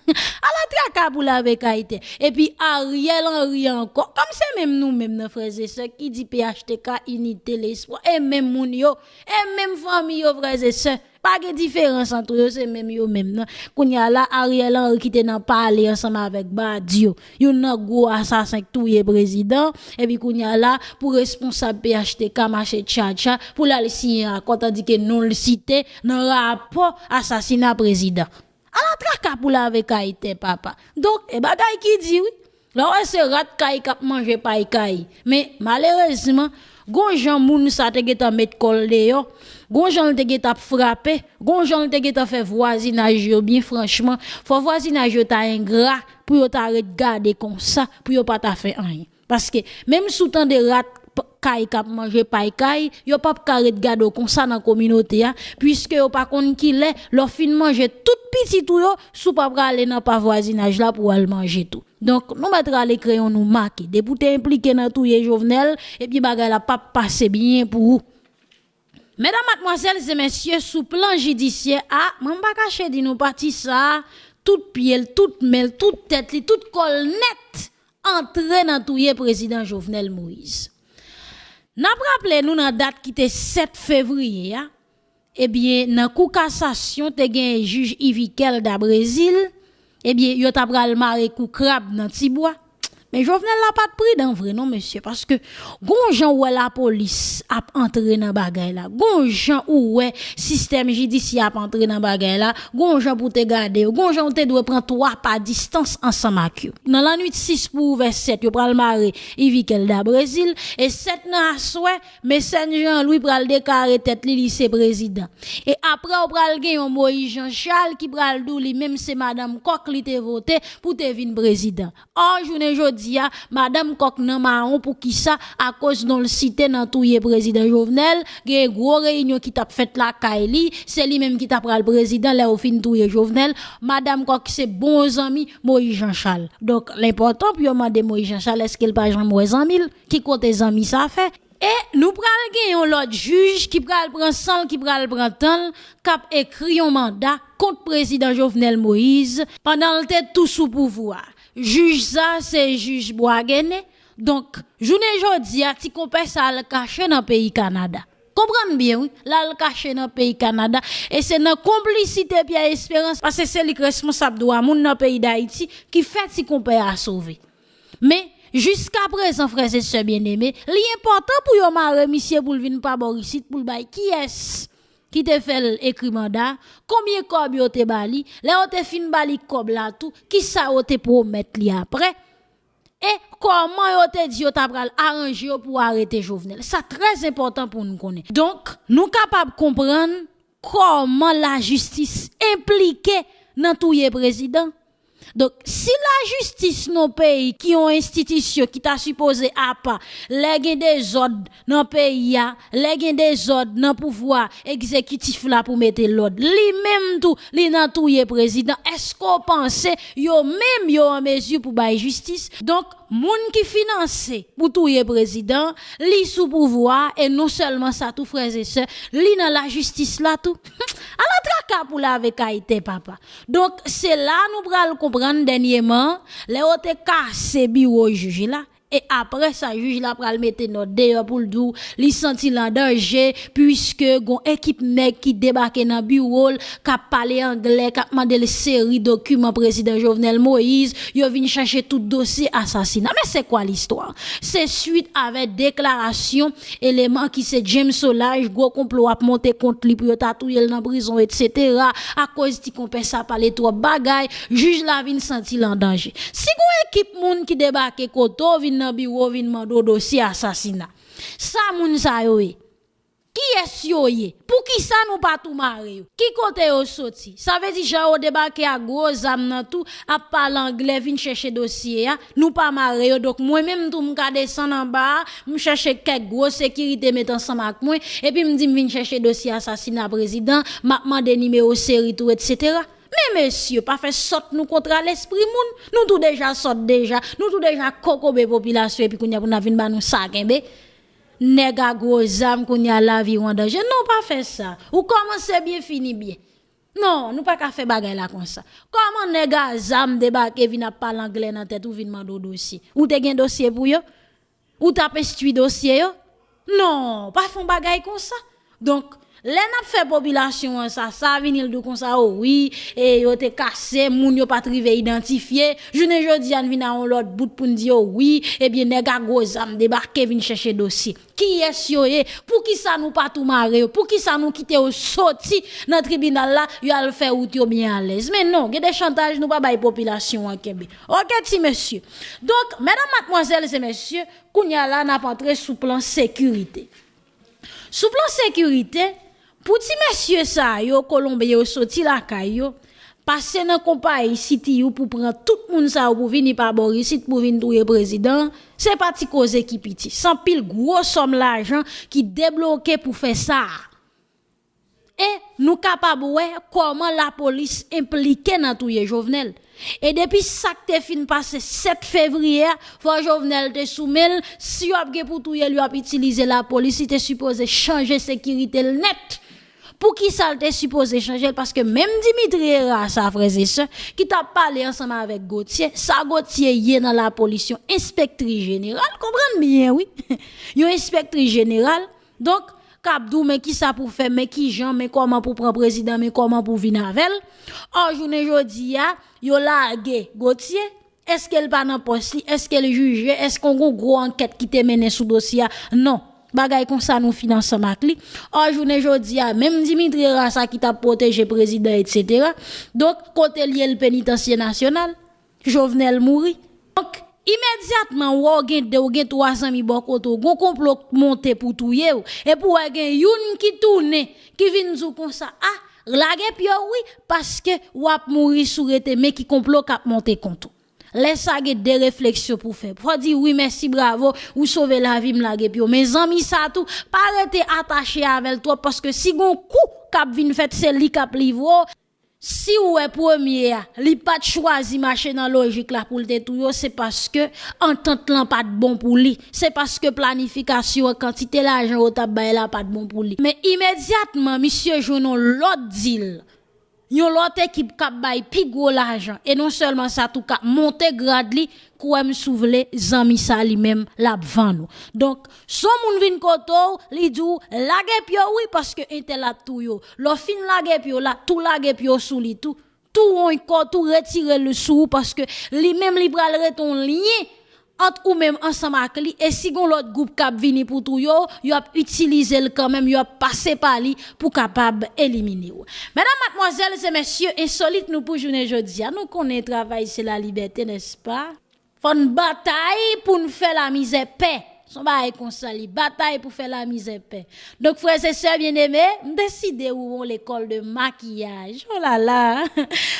Ala traka pou lave kay tè. Epi Ariel Henry ankò, kòm se menm nou menm nan, frè e sè, ki di P H T K, inite lespwa, e menm moun yo, e menm fanmi yo, frè e sè. Pa gen diferans ant yo, se menm yo menm nan. Kounye a la, Ariel Henry ki te nan pale ansanm avèk Badio, youn nan gwo asasen k touye prezidan, epi kounye a la, pou responsab P H T K mache tchatcha, pou l al siyen akò, tandike non l site nan rapò asasina prezidan. Ala traka pou lave kay tè, papa. Donk, e bagay ki di wi. Lè w wè se rat kay k ap manje pay kay. Men, malerezman, gon jan moun sa te gentan met kò l deyò, gon jan l te gentan ap frape, gon jan l te gentan fè vwazinaj yo byen franchman, fò vwazinaj yo ta engra pou yo ta ret gade konsa, pou yo pa ta fè anyen. Paske, menm si w tande rat p-, kay k ap manje pay kay, yo p ap ka ret gade w konsa nan kominote a, piske yo pa konn kilè, lè w fin manje tout pitit ou yo, si w pa prale nan pa vwazinaj la pou w al manje tou. Donk, nou mèt rale kreyon nou make. Depi w te enplike nan touye Jovenel, ebyen bagay la p ap pase byen pou ou. Medam, madmwazèl e mesye, sou plan jidisyè a, mwen m pa kache di nou pati sa a, tout pye l, tout men l, tout tèt li, tout kò l nèt antre nan touye prezidan Jovenel Moïse. N ap raple nou nan dat ki te sèt fevriye a, ebyen, nan kou kasasyon te gen jij Yvikel Dabrésil, ebyen, yo ta pral mare kou krab nan tibwa. Men Jovenel la pa t pridan vre non, mesye, paske gon jan ou wè lapolis ap antre nan bagay la, gon jan ou wè sistèm jidisyè ap antre nan bagay la, gon jan pou te gade yo, gon jan ou te dwe pran twa pa distans ansanm ak yo. Nan lannwit sis pou ouvè sèt, yo pral mare Yvikel Dabrésil, e sèt nan aswè, Mecène Jean Louis pral deklare tèt li, li se prezidan. E apre, ou pral gen yon Moïse Jean Charles ki pral di w li menm se madanm Kòk li te vote pou te vin prezidan. Ò, jounen jodi a, madanm Kòk nan mawon, poukisa? Akoz non l site nan touye prezidan Jovenel, gen gwo reyinyon ki t ap fèt lakay li, se li menm ki ta pral prezidan lè yo fin touye Jovenel. Madanm Kòk se bon zanmi Moïse Jean Charles. Donk, l enpòtan pou yo mande Moïse Jean Charles èske l pa janm wè zanmi l? Ki kote zanmi sa fè? E nou pral gen yon lòt jij ki pral pran san l, ki pral pran tan l, k ap ekri yon manda kont prezidan Jovenel Moïse pandan l te tou sou pouvwa a. Jij sa a se jij Boisguéné, Donk, jounen jodi a, ti konpè sa al kache nan peyi Kanada. Konprann byen, wi, l al kache nan peyi Kanada, e se nan konplisite Pierre Espérance, paske se li k responsab dwa moun nan peyi Dayiti, ki fè ti konpè a sove. Men, jiskaprezan, frè e sè byeneme, li enpòtan pou yo mare misye pou l vin pa bò isit, pou l bay kiyès ki te fè l ekri manda, konbyen kòb yo te ba li, lè yo te fin ba li kòb la tou, kisa yo te pwomèt li apre, e kòman yo te di yo ta pral aranje yo pou arete Jovenel. Sa trè enpòtan pou n konnen. Donk, nou kapab konprann kòman lajistis enplike nan touye prezidan. Donk, si lajistis nan peyi ki yon enstitisyon ki ta sipoze apa, lè gen dezòd nan peyi a, lè gen dezòd nan pouvwa egzekitif la pou mete lòd, li menm tou, li nan touye prezidan, èske w panse yo menm yo an mezi pou bay jistis? Donk, moun ki finanse pou touye prezidan, li sou pouvwa a, e non sèlman sa tou, frè e sè, li nan lajistis la tou. Ala traka pou lave kay tè, papa. Donk, se la nou pral konprann dènyèman, lè yo te kase biwo jij la, e apre sa, jij la pral mete nòt deyò pou l di w li santi l an danje, piske gon ekip nèg ki debake nan biwo l, k ap pale anglè, k ap mande l seri dokiman prezidan Jovenel Moïse, yo vin chèche tout dosye asasina. Men se kwa listwa? Se swit avè deklarasyon eleman ki se James Solages, gwo konplo ap monte kont li pou yo ta touye l nan prizon, etsetera, akoz ti konpè sa pale twòp bagay, jij la vin santi l an danje. Si gon ekip moun ki debake kote w, vin nan biwo w, vin mande w dosye asasina, sa moun sa yo ye? Kiyès yo ye? Poukisa nou pa tou mare yo? Ki kote yo soti? Sa vle di jan yo debake ak gwo zam nan tou, ap pale anglè, vin chèche dosye a, nou pa mare yo. Donk, mwen menm tou, m ka desann anba a, m chèche kèk gwo sekirite met ansanm ak mwen, epi m di m vin chèche dosye asasina prezidan, m ap mande nimewo seri tou, etsetera. Men mesye, pa fè sòt nou kontra lespri moun. Nou tou deja sòt deja. Nou tou deja kokobe popilasyon, epi kounye a pou n ap vin ba nou sa kenbe. Nèg a gwo zam kounye a lavi w an danje. Non, pa fè sa. Ou kòmanse byen, fini byen. Non, nou pa ka fè bagay la konsa. Kòman nèg a zam debake vin ap pale anglè nan tèt ou, vin mande w dosye? Ou te gen dosye pou yo? Ou t ap enstwi dosye yo? Non, pa fè yon bagay konsa. Donk, lè n ap fè popilasyon an sa, sa vini l di w konsa, o wi, e yo te kase, moun yo pa t rive idantifye. Jounen jodi a, n vin a yon lòt bout pou n di, o wi, ebyen, nèg a gwo zam debake vin chèche dosye. Kiyès yo ye? Poukisa nou pa tou mare yo? Poukisa nou kite yo soti nan tribinal la, yo al fè wout yo byen alèz? Men non, gen de chantaj nou pa bay popilasyon an kenbe. Oke, ti mesye. Donk, medam, madmwazèl e mesye, kounye a la, n ap antre sou plan sekirite. Sou plan sekirite, pou ti mesye sa yo, Kolonbyen yo soti lakay yo, pase nan konpayi City U pou pran tout moun sa yo pou vini pa bò isit pou vin touye prezidan an, se pa ti koze ki piti. Se anpil gwo sòm lajan ki debloke pou fè sa a. E nou kapab wè kòman lapolis enplike nan touye Jovenel. E depi sa k te fin pase sèt fevriye a, fò Jovenel te sou men l, si yo ap gen pou touye l, yo ap itilize lapolis, li te sipoze chanje sekirite l nèt. Poukisa l te sipoze chanje l? Paske menm Dimitri Herard sa, frè e sè, ki t ap pale ansanm avèk Gauthier, sa Gauthier ye nan lapolis, yon enspektris jeneral, konprann byen, wi. Yon enspektris jeneral, donk, k ap di w men kisa pou fè, men kijan, men kòman pou pran prezidan, men kòman pou vin avè l. Ò, jounen jodi a, yo lage Gauthier, èske l pa nan pòs li, èske l jije, èske gon gwo ankèt ki te mennen sou dosye a? Non. Bagay konsa nou fin ansanm ak li. Ò, jounen jodi a, menm Dimitri Herard sa ki t ap pwoteje prezidan, etsetera. Donk, kote l ye l penitansye nasyonal? Jovenel mouri. Donk, imedyatman, ou wè w gen de, ou gen twa zanmi bò kote w, gon konplo k monte pou touye w, epi w wè gen youn ki tounen, ki vin di w konsa, a, lage pye w wi, paske w ap mouri si w rete, men ki konplo k ap monte kont ou. Lè sa gen de refleksyon pou fè. Fò di wi, mèsi, bravo, ou sove lavi m, lage pye w. Men zanmi sa tou, pa rete atache avè l twòp, paske si gon kou k ap vin fèt, se li k ap livre w. Si w wè premye a, li pa t chwazi mache nan lojik la pou l te touye w, se paske antant lan pa t bon pou li. Se paske planifikasyon an, kantite lajan yo t ap bay la pa t bon pou li. Men imedyatman, misye jwenn yon lòt dil. yon lòt ekip k ap bay pi gwo lajan. E non sèlman sa tou, k ap monte grad li, kwè m si w vle, zanmi sa li menm, l ap vann ou. Donk, si yon moun vin kote w, li di w, lage pye w wi, paske entèl ap touye w. Lè w fin lage pye w la, tou lage pye w sou li tou. Tou wonkò, tou retire l sou ou, paske li menm li pral rete yon lyen ant ou menm ansanm ak li, e si gon lòt gwoup k ap vini pou touye w, y ap itilize l kanmenm, y ap pase pa li pou kapab elimine w. Medam, madmwazèl e mesye, ensolit nou pou jounen jodi a. Nou konnen travay se lalibète, nèspa? Fò n batay pou n fè lamizè pè. Se yon bagay konsa li, batay pou fè lamizè pè. Donk, frè e sè byeneme, m deside ouvri yon lekòl de makiyaj. Oh la la!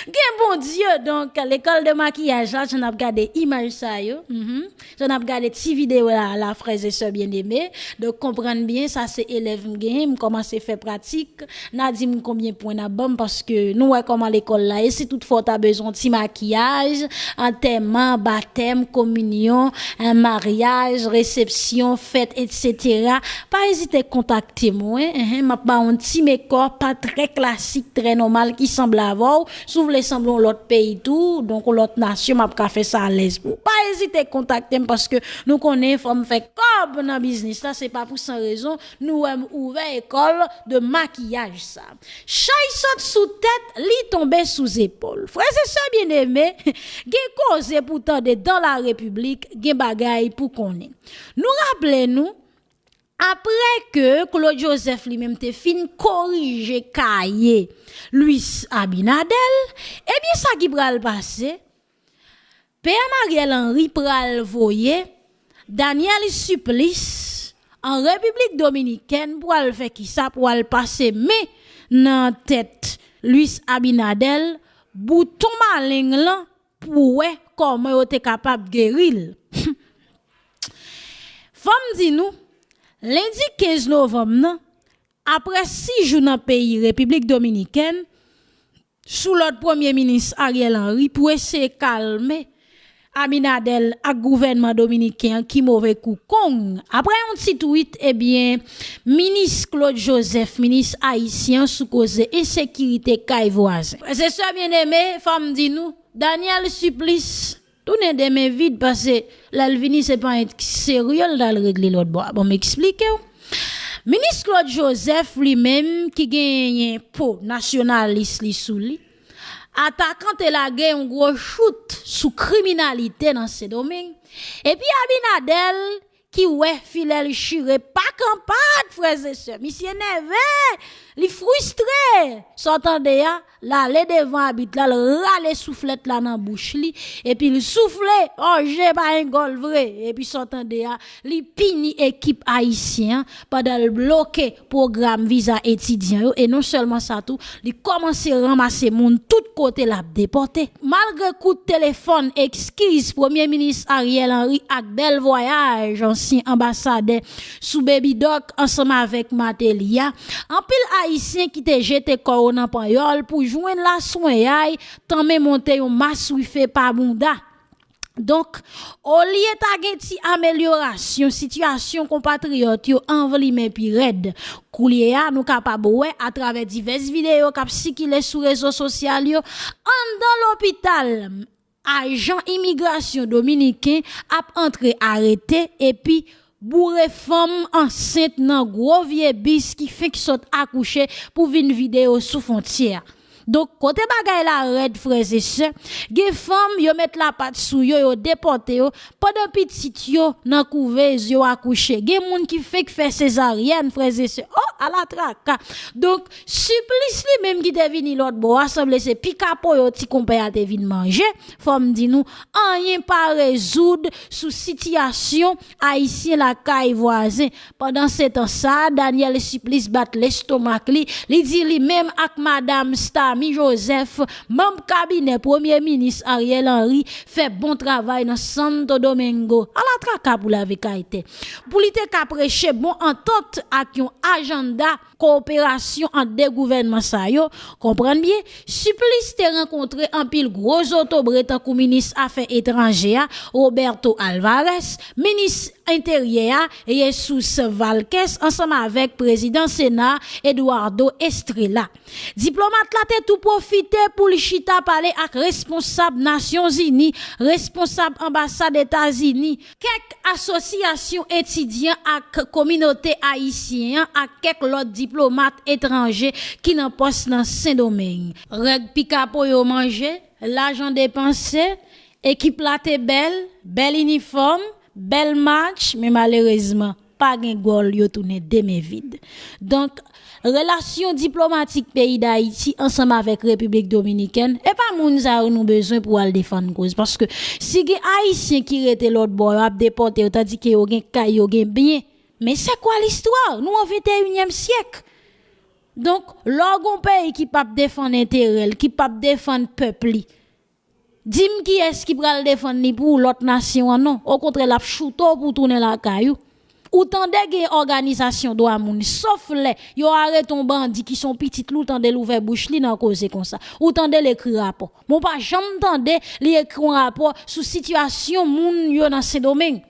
Gen Bondye! Donk, lekòl de makiyaj la, jan n ap gade imaj sa yo, mhm, jan n ap gade ti videyo la, la, frè e sè byeneme. Donk, konprann byen, sa se elèv m genyen, m kòmanse fè pratik. N a di m konbyen pwen n ap ban m, paske nou wè kòman lekòl la ye. Si toutfwa w ta bezwen yon ti makiyaj, antèman, batèm, kominyon, en, maryaj, resepsyon, fèt, etsetera, pa ezite kontakte m, wi. Enhen, m ap ba w yon ti mekòp, pa trè klasik, trè nòmal, ki sanble avè w. Si w vle sanble yon lòt peyi tou, donk yon lòt nasyon, m ap ka fè sa alèz pou ou. Pa ezite kontakte m, paske nou konnen fò m fè kòb nan biznis la, se pa pou san rezon nou wè m ouvè ekòl de makiyaj sa. Chay sot sou tèt, li tonbe sou zepòl. Frè e sè byeneme, gen koze pou tande dan la repiblik, gen bagay pou konnen. Nou raple nou, apre ke Claude Joseph li menm te fin korije kaye Luis Abinader, ebyen sa ki pral pase, P M Ariel Henry pral voye Daniel Supplice an Repiblik Dominikèn pou al fè kisa, pou al pase men nan tèt Luis Abinader, bouton maleng lan, pou wè kòman yo te kapab geri l. Fò m di nou, lendi kenz novanm nan, apre sis jou nan peyi Repiblik Dominikèn, sou lòd Premye Minis Ariel Henry pou eseye kalme Abinader ak gouvènman dominiken an ki move kou kong. Apre yon ti twit, ebyen, Minis Claude Joseph, minis ayisyen an, sou koze ensekirite kay vwazen. Frè e sè byeneme, fò m di nou, Daniel Supplice tounen de men vid, paske lè l vini, se pa yon serye l t al regle lòt bò a. Bon, m eksplike w. Minis Claude Joseph, li menm, ki genyen po nasyonalis li sou li, atakan te lage yon gwo chout sou kriminalite nan Sendomeng. Epi Abinader, ki wè filè l chire pa kanpad, frè e sè. Misye nève, li fristre. Sa w tande a, l ale devan abit la, l rale souflèt la nan bouch li, epi l soufle, o, je pa engòl vre. Epi sa w tande a, li pini ekip ayisyen an pandan l bloke pwogram viza etidyan yo, e non sèlman sa tou, li kòmanse ranmase moun tout kote l ap depòte. Malgre kout telefòn eskiz Premye Minis Ariel Henry ak bèl vwayaj ansyen anbasadè sou Baby Doc ansanm avèk Martelly a, anpil Ayisyen ki te jete kò yo nan panyòl pou jwenn laswenyay, tanmen monte yon maswife pa bounda. Donk, olye ta gen ti amelyorasyon sitiyasyon konpatriyòt yo anvlimen pi rèd. Koulye a, nou kapab wè atravè divès videyo k ap sikile sou rezo sosyal yo, anndan lopital, ajan imigrasyon dominiken ap antre arete epi boure fanm ansent nan gwo vye bis ki fenk sot akouche pou vin vide yo sou fwontyè a. Donk, kote bagay la rèd, frè e sè, gen fanm, yo met lapat sou yo, yo depòte yo, pandan pitit yo nan kouvèz yo akouche. Gen moun ki fenk fè sezaryèn, frè e sè. O, ala traka! Donk, Supplice li menm ki te vini lòt bò a, sanble se pikapo yo ti konpè a te vin manje. Fò m di nou, anyen pa rezoud sou sitiyasyon ayisyen lakay vwazen. Pandansetan sa, Daniel Supplice bat lestomak li. Li di li menm ak madanm Stamy Joseph, manm kabinè Premye Minis Ariel Henry, fè bon travay nan Santo Domingo. Ala traka pou lave kay tè. Pou li te ka preche bon antant ak yon ajanda kowoperasyon ant de gouvènman sa yo, konprann byen, Supplice te rankontre anpil gwo zotobre tankou minis afè etranje a, Roberto Alvarez, minis Enteryè a, Jesus Valdez, ansanm avèk prezidan Sena a, Eduardo Estrella. Diplomat la te tou pwofite pou l chita pale ak responsab Nasyonzini, responsab anbasad Etazini, kèk asosyasyon etidyan ak kominote ayisyen an, ak kèk lòt diplomat etranje ki nan pòs nan Sendomeng. Règ pikapo yo manje, lajan depanse, ekip la te bèl, bèl inifòm, bèl match, men malerezman, pa gen gòl, yo tounen de men vid. Donk, relasyon diplomatik peyi Dayiti ansanm avèk Repiblik Dominikèn, e pa moun sa yo nou bezwen pou al defann koz. Paske si gen Ayisyen ki rete lòt bò, yo ap depòte yo, tandike yo gen kay, yo gen byen. Men se kwa listwa? Nou an venteyinyèm syèk. Donk, lè w gen yon peyi ki p ap defann enterè l, ki p ap defann pèp li, di m kiyès ki pral defann li pou ou, lòt nasyon an? Non. Okontrè, l ap choute w pou w tounen lakay ou. Ou tande gen òganizasyon dwa moun, sof lè yo arete yon bandi ki se yon pitit li, ou tande l ouvè bouch li nan koze konsa. Ou tande l ekri rapò. Men w pa janm tande li ekri yon rapò sou sitiyasyon moun yo nan Sendomeng.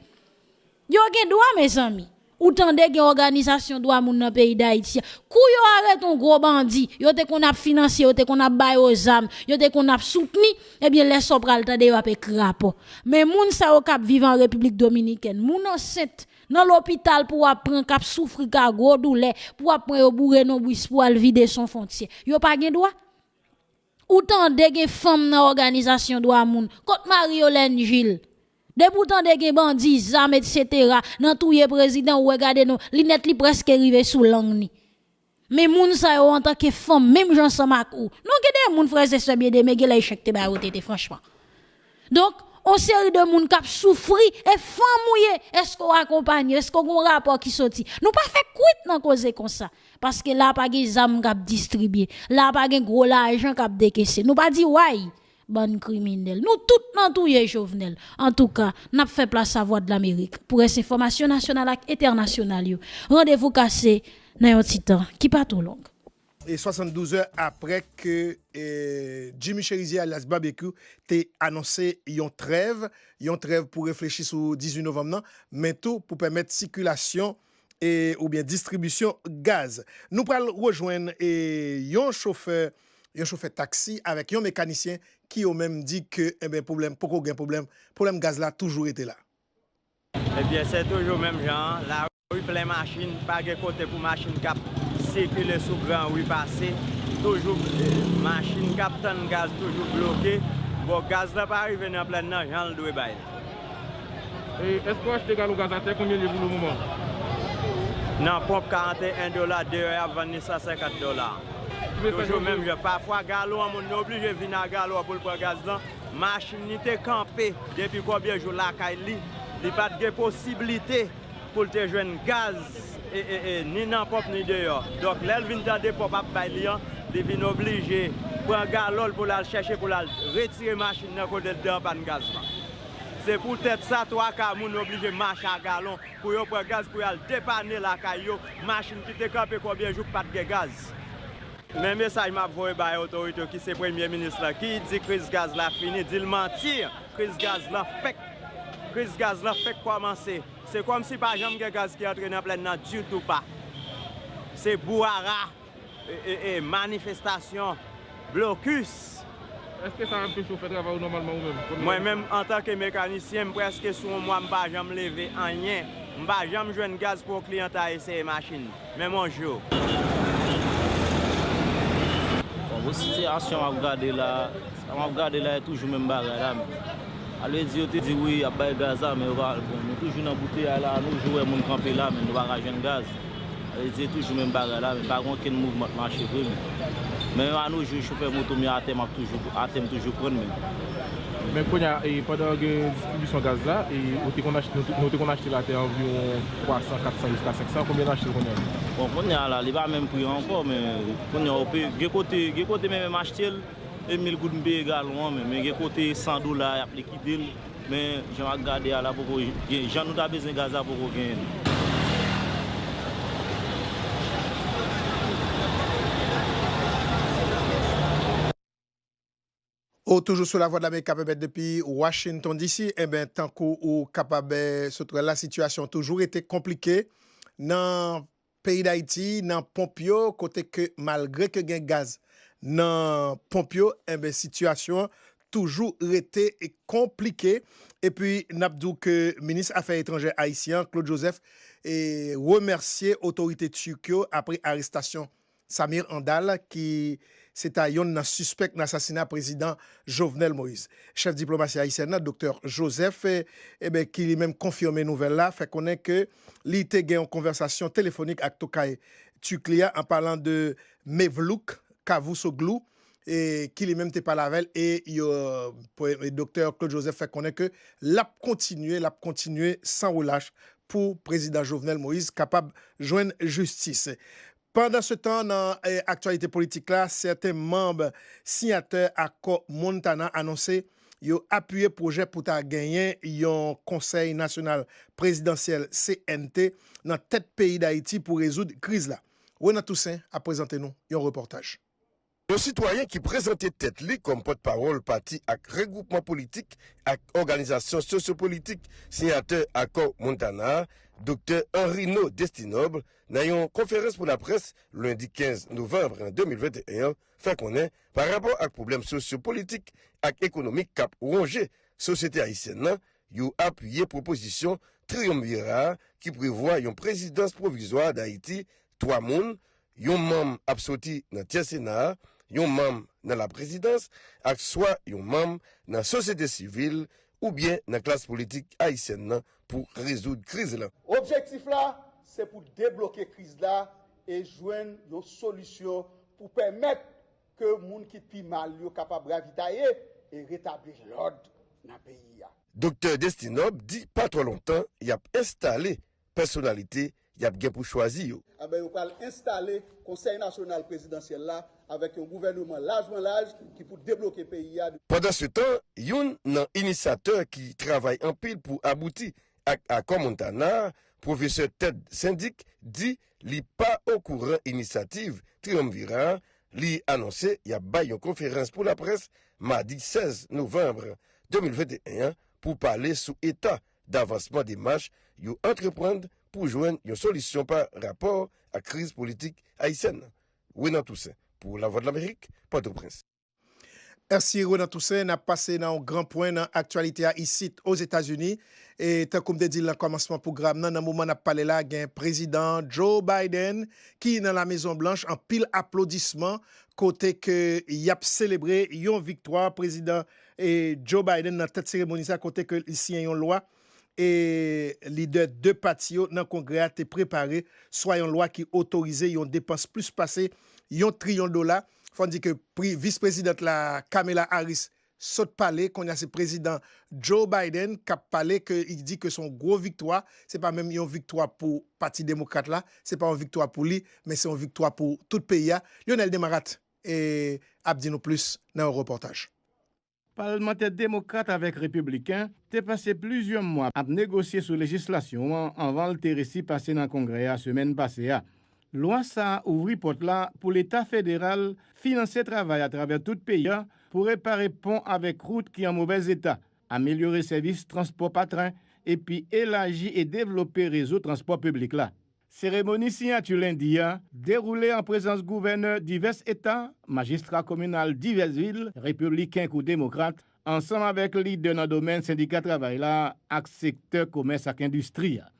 Yo gen dwa, mezanmi. Ou tande gen òganizasyon dwa moun nan peyi Dayiti a. Kou yo arete yon gwo bandi, yo te konn ap finanse, yo te konn ap ba yo zam, yo te konn ap soutni, ebyen, lè sa w pral tande yo ap ekri rapò. Men moun sa yo k ap viv an Repiblik Dominikèn, moun ansent, nan lopital pou w ap pran, k ap soufri, k a gwo doulè, pou w ap pran yo boure nonbris pou al vide sou fwontyè. Yo pa gen dwa? Ou tande gen fanm nan òganizasyon dwa moun. Kot Marie Yolène Gilles? Depi w tande gen bandi, zam, etsetera, nan touye prezidan, ou wè gade non, linèt li prèske rive sou lang ni. Men moun sa yo antanke fanm, menm jan ansanm ak ou. Non, gen de moun, frè e sè byeneme, gen lè echèk te ba yo tete, franchman. Donk, on seri de moun k ap soufri, e fanm ou ye, èske w akonpanye, èske w gen yon rapò ki soti? Nou pa fè kwit nan koze konsa. Paske la pa gen zam k ap distribye. La pa gen gwo lajan k ap dekese. Nou pa di way, bann kriminèl. Nou tout nan touye Jovenel. Antouka, n ap fè plas a Vwadlamerik pou rès enfòmasyon nasyonal ak entènasyonal yo. Randevou kase nan yon ti tan ki pa twò long. E swasanndouz è aprè ke, e, Jimmy Chérizier alyas Babekyou te anonse yon trèv, yon trèv pou reflechi sou dizuit novanm nan, men tou pou pèmèt sikilasyon e, oubyen distribisyon gaz. Nou pral rejwenn, e, yon chofè, yon chofè taksi avèk yon mekanisyen ki yo menm di ke, enben, pwoblèm, poko gen pwoblèm, pwoblèm gaz la toujou rete la. Ebyen, se toujou menm jan an. Lari plen machin, pa gen kote pou machin k ap sikile sou gran ri pase. Toujou, e, machin k ap tann gaz toujou bloke. Bon, gaz la pa rive nan plèn nan jan l dwe bay la. E, èske w achte galon gaz atè, konbyen l ye pou le moman? Nan ponp karannteyen dola, deyò y ap vann li san senkant dola. Toujou menm jan. Pafwa, galon an, moun nan oblije vin a galon an pou l pran gaz lan. Machin li te kanpe depi konbyen jou lakay li. Li pa t gen posiblite pou l te jwenn gaz, e, e, e, ni nan ponp, ni deyò. Donk, lè l vin tande ponp ap bay li an, li vin oblije pran galon l pou l al chèche, pou l al retire machin nan kote l te an pàn gaz lan. Se poutèt sa, twa ka moun oblije mache a galon pou yo pran gaz, pou y al depane lakay yo, machin ki te kanpe konbyen jou k pa t gen gaz. Men mesaj m ap voye bay otorite yo, ki se premye minis lan, ki di kriz gaz la fini, di l manti, kriz gaz lan fèk, kriz gaz lan fèk kòmanse. Se kòmsi pa janm gen gaz ki antre nan plèn nan ditou pa. Se bwara, e, e, e, manifestasyon, blokis. Èske sa anpeche w fè travay ou nòmalman ou menm? Mwen menm, antanke mekanisyen, m prèske sou yon mwa m pa janm leve anyen. M pa janm jwenn gaz pou yon kliyan ta eseye machin. Menm yon jou. Bon, pou sitiyasyon m ap gade la, sa m ap gade la, e toujou menm bagay la, men. Sa vle di, yo te di wi, y ap bay gaz la, men yo pa, bon, nou toujou nan bouteyay la, nou toujou wè moun kanpe la, men nou pa ka jwenn gaz. Sa vle di, e toujou menm bagay la, men pa gen okenn mouvman k mache vre, men. Men a nos jours, chofè moto m yo atè m ap toujou, atè m toujou pran, men. Men kounye a, e, pandan gen distribisyon gaz la, e, ou te konn achte, nou te, nou te konn achte l atè anviwon twa san, kat san jiska senk san, konbyen n achte l kounye a? Bon, kounye a la, li pa menm pri an ankò, men kounye a, ou pe, gen kote, gen kote menm, menm achte l, e mil goud m peye galon an, men, men gen kote san dola y ap likide l, men jan m ap gade a la poko gen, jan nou ta bezwen gaz la poko genyen l. Ou toujou sou Lavwadlamerik k ap emet depi Washington D C. Enben, tankou ou kapab, eh, sot wè l la, sitiyasyon toujou rete konplike nan peyi Dayiti, nan ponp yo, kote ke malgre ke gen gaz nan ponp yo, enben, sitiyasyon an toujou rete konplike. Epi, n ap di w ke minis afè etranjè ayisyen an, Claude Joseph, e remèsye otorite tirk yo apre arestasyon Samir Handal, ki se ta yonn nan sispèk nan asasina prezidan Jovenel Moïse. Chèf diplomasi ayisyèn nan, Doktè Joseph, e, e ben, ki li menm konfime nouvèl la, fè konnen ke li te gen yon konvèsasyon telefonik ak tokay tirk li a, an palan de Mevlut Cavusoglu, e ki li menm te pale avè l, e yo, e Doktè Claude Joseph fè konnen ke l ap kontinye, l ap kontinye san relach pou prezidan Jovenel Moïse kapab jwenn jistis. Pandansetan, nan, eh, aktyalite politik la, sèten manm siyatè akò Montana anonse yo apiye pwojè pou ta genyen yon Konsèy Nasyonal Prezidansyèl, C N T, nan tèt peyi Dayiti pou rezoud kriz la. Renan Toussaint ap prezante nou yon repòtaj. Yon sitwayen ki prezante tèt li kòm pòtpawòl pati ak regwoupman politik ak òganizasyon sosyopolitik siyatè akò Montana a, Doktè Henrino Destinoble, nan yon konferans pou laprès lendi kenz novanm de mil venteyen an, fè konnen, parapò ak pwoblèm sosyopolitik ak ekonomik k ap wonje sosyete ayisyèn nan, yo apiye pwopozisyon Triyonmvira a ki prevwa yon prezidans pwovizwa Dayiti, twa moun, yon manm ap soti nan tyè Sena a, yon manm nan laprezidans, ak swa yon manm nan sosyete sivil oubyen nan klas politik ayisyèn nan pou rezoud kriz la. Objektif la, se pou debloke kriz la e jwenn yon solisyon pou pèmèt ke moun ki pi mal yo kapab ravitaye e retabli lòd nan peyi a. Doktè Destinob di pa twò lontan y ap enstale pèsonalite y ap gen pou chwazi yo. Enben, yo pral enstale Konsèy Nasyonal Prezidansyèl la avèk yon gouvèneman lajman laj ki pou debloke peyi a. Pandansetan, youn nan inisatè ki travay anpil pou abouti ak akò Montana a, pwofesè Ted Sendic di li pa okouran inisyativ Triyonmvira a. Li anonse y ap bay yon konferans pou laprès madi sèz novanm de mil venteyen an pou pale sou eta davansman demach yo antreprann pou jwenn yon solisyon pa rapò ak kriz politik ayisyèn nan. Renan Toussaint, pou Lavwadlamerik, Pòtoprens. Mèsi, Renan Toussaint. N ap pase nan yon gran pwen nan aktyalite a isit Ozetazini. E tankou m te di l nan kòmansman pwogram nan, nan moman n ap pale la, gen prezidan Joe Biden ki nan La Mezon Blanch, anpil aplodisman, kote ke y ap selebre yon viktwa prezidan, e, Joe Biden nan tèt seremoni sa, kote ke li siyen yon lwa e lidè de pati yo nan Kongrè a te prepare, swa yon lwa ki otorize yon depans plis pase yon triyon dola. Fò n di ke pri-, vis prezidant la, Kamala Harris, sot pale, kounye a se prezidan Joe Biden k ap pale, ke li di ke se yon gwo viktwa, se pa menm yon viktwa pou Pati Demokrat la, se pa yon viktwa pou li, men se yon viktwa pou tout peyi a. Lionel Demarat, e, ap di nou plis nan yon repòtaj. Palmantè demokrat avèk repibliken te pase plizyè mwa ap negosye sou lejislasyon an anvan l te resi pase nan Kongrè a semèn pase a. Lwa sa a ouvri pòt la pou Leta federal finanse travay atravè tout peyi a pou repare pon avèk wout ki an movèz eta, amelyore sèvis transpò pa tren, epi elaji e devlope rezo transpò piblik la. Seremoni siyati lendi a dewoule an prezans gouvènè divès eta, majistra kominal divès vil, repibliken kou demokrat, ansanm avèk lidè nan domèn sendika travay la ak sektè komès ak endistri a.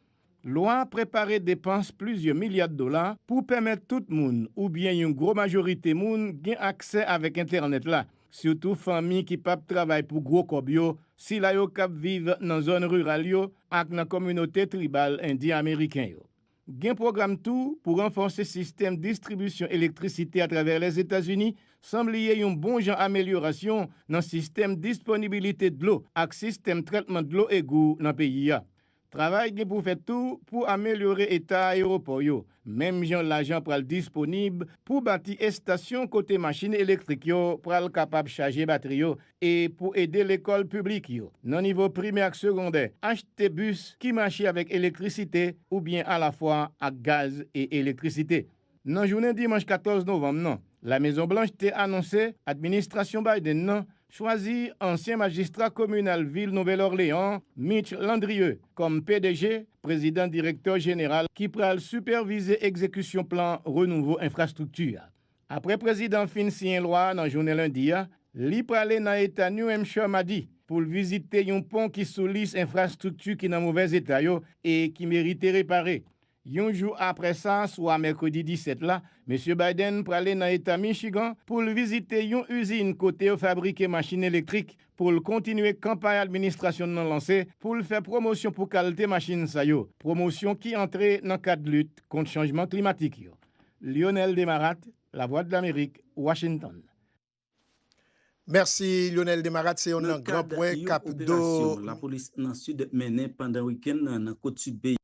Lwa a prepare depans plizyè milya dola pou pèmèt tout moun, oubyen yon gwo majorite moun, gen aksè avèk entènèt la, sitou fanmi ki p ap travay pou gwo kòb yo, sila yo k ap viv nan zòn riral yo ak nan kominote tribal endyen ameriken yo. Gen pwogram tou pou ranfòse sistèm distribisyon elektrisite atravè Lèzetazini, san bliye yon bon jan amelyorasyon nan sistèm disponibilite dlo ak sistèm trètman dlo egou nan peyi a. Travay gen pou fèt tou pou amelyore eta ayewopò yo, menm jan lajan pral disponib pou bati estasyon kote machin elektrik yo pral kapab chaje batri yo e pou ede lekòl piblik yo, nan nivo primè ak segondè, achte bis ki mache avèk elektrisite oubyen alafwa ak gaz e elektrisite. Nan jounen dimanch katòz novanm nan, Lamezon Blanch te anonse administrasyon Biden nan chwazi ansyen majistra kominal vil Nouvèl Òleyan, Mitch Landrieu, kòm P D G, prezidan direktè jeneral, ki pral sipèvize egzekisyon plan renouvo enfrastrikti a. Apre prezidan fin siyen lwa a nan jounen lendi a, li prale nan eta New Hampshire madi pou l vizite yon pon ki sou lis enfrastrikti ki nan movèz eta yo e ki merite repare. Yon jou apre sa, swa mèkredi disèt la, mesye Biden prale nan eta Michigan pou l vizite yon izin kote yo fabrike machin elektrik, pou l kontinye kanpay administrasyon l nan lanse pou l fè pwomosyon pou kalte machin sa yo, pwomosyon ki antre nan kad lit kont chanjman klimatik yo. Lionel Demarat, Lavwadlamerik, Washington. Mèsi, Lionel Demarat. Se youn nan gran pwen k ap do- Nan kad yon operasyon lapolis nan Sid mennen pandan wikenn nan, nan Kot Sid peyi.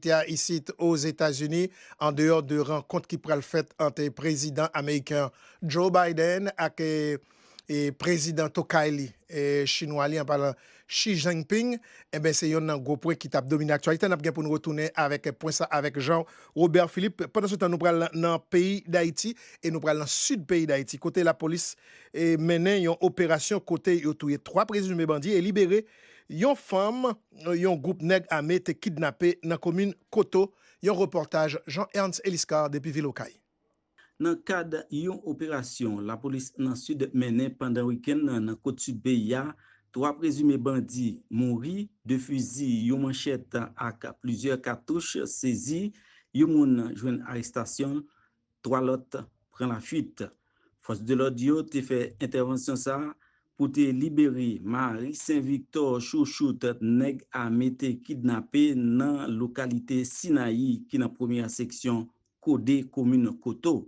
Te a isit Ozetazini, andeyò de rankont ki pral fèt ant prezidan ameriken Joe Biden ak, e, e, prezidan tokay li, e, chinwa li, an palan Xi Jinping, enben, se youn nan gwo pwen ki t ap domine aktyalite. N ap gen pou n retounen avèk pwen sa avèk Jean Robert Philippe. Pandan se tan, nou pral nan peyi Dayiti e nou pral nan sid peyi Dayiti, kote lapolis, e, mennen yon operasyon kote yo touye twa prezime bandi e libere yon fanm yon gwoup nèg ame te kidnape nan komin Koto. Yon repòtaj Jean Ernst Eliscar depi vil Okay. Nan kad yon operasyon lapolis nan Sid mennen pandan wikenn nan, nan Kot Sid peyi a, twa prezime bandi mouri, de fizi, yon manchèt ak plizyè katouch sezi, yon moun jwenn arestasyon, twa lòt pran lafuit. Fòs de lòd yo te fè entèvansyon sa a pou te libere Mari Sen Viktò Chouchout, nèg ame te kidnape nan lokalite Sinayi ki nan premyè seksyon Kode, komin Koto.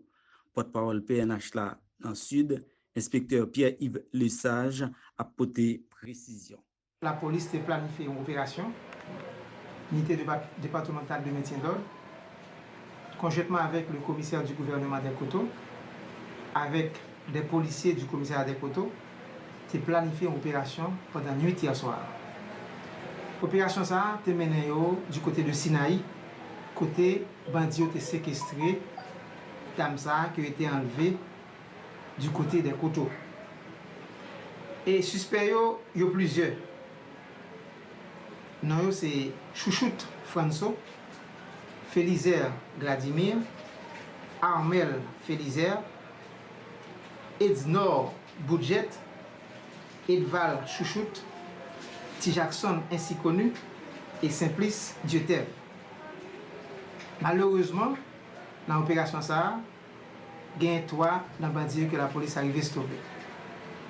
Pòtpawòl P N H la nan Sid, enspektè Pierre Yves Lesage, ap pote presizyon. Lapolis te planifye yon operasyon, Unité Dépa-, Départementale de Maintien d'Ordre, conjointement avec le commissaire du gouvernement des Koto, avec des policiers du commissariat des Koto, te planifye yon operasyon pandan nuit yè swa a. Operasyon sa a te mennen yo du côté de Sinaï, kote bandi yo te sekestre dam sa a ke yo te anlve du côté des Koto. E sispè yo, yo plizyè. Non yo se Chouchout Franso, Felizer Gladimir, Armel Felizer, Edznor Boudjet, Edval Chouchout, Ti Jackson Ainsi Connu e Simplice Dieutev. Malerezman, nan operasyon sa a, gen twa nan bandi yo ke lapolis arive stope.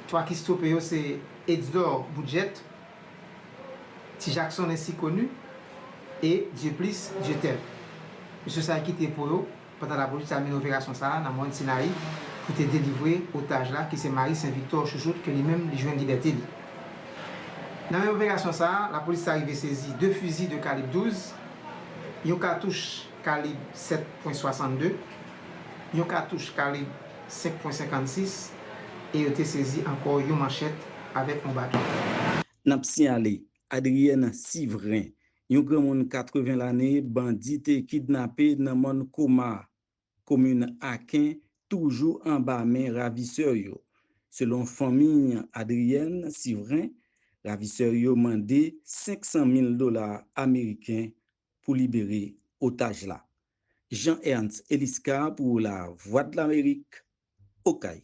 Twa ki stope yo se Edznor Boudjet, Ti Jackson Ainsi Connu e Dieuplice Dieutev. Mesye sa yo kite po yo pandan lapolis te al mennen operasyon sa a nan mòn Sinayi pou te delivre otaj la ki se Mari Sen Viktò Chouchout ke li menm li jwenn libète li. Nan menm operasyon sa a, lapolis te arive sezi de fizi de kalib douz, yon katouch kalib sèt pwen swasannde, yon katouch kalib senk pwen senkannsis e yo te sezi ankò yon manchèt avèk yon baton. N ap siyale, Adrienne Sivren, yon granmoun katreven lane, bandi te kidnape nan mòn Koma, komin Aken, toujou anba men ravisè yo. Selon fanmi Adrienne Sivren, ravisè yo mande senk san mil dola ameriken pou libere otaj la. Jean Ernst Eliscar pou Lavwadlamerik, Okay.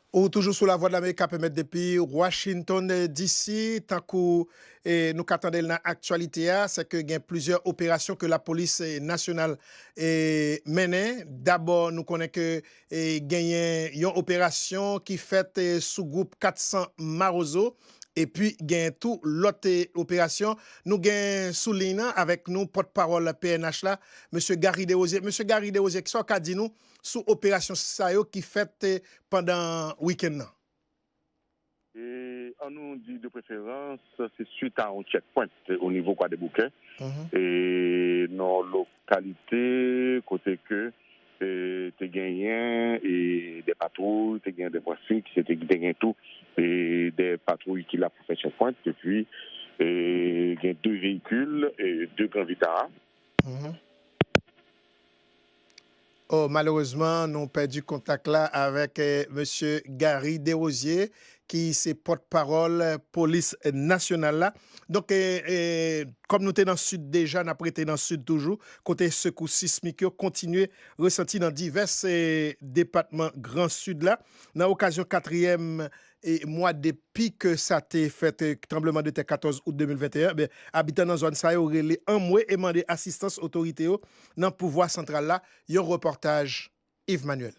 Ou toujou sou Lavwadlamerik k ap emèt depi Washington, D C. Tankou, e, nou ka tande l nan aktyalite a, se ke gen plizyè operasyon ke lapolis, e, nasyonal, e, mennen. Dabò, nou konnen ke, e, genyen yon operasyon ki fèt, e, sou gwoup kat san Mawozo. Epi, gen tou lòt, e, operasyon. Nou gen sou liy nan avèk nou pòtpawòl P N H la, mesye Gary Desrosiers. Mesye Gary Desrosiers, kisa w ka di nou sou operasyon sa yo ki fèt, e, pandan wikenn nan? E, an nou di de preferans, se suit a yon checkpoint o nivo Kwadèboukè. Mhm. E, nan lokalite kote ke, e, te genyen, e, de patwouy, te genyen de pwasik, se te, te gen tou, e, de patwouy ki la pou fè checkpoint, epi, e, gen de veyikil, e, de Gran Vitara. Mhm. Oh, malerezman, nou pèdi kontak la avèk eh, mesye Gary Desrosiers, ki se pòtpawòl polis nasyonal la. Donk, eh, eh, kòm nou te nan Sid deja, n ap rete nan Sid toujou, kote sekou sismik yo kontinye resanti nan divès eh, depatman Gran Sid la. Nan okazyon katriyèm e mwa depi ke sa te fèt, eh, tranbleman de tè katòz out de mil venteyen, ben, abitan nan zòn sa yo rele anmwe e mande asistans otorite yo nan pouvwa santral la. Yon repòtaj Yves Manuel.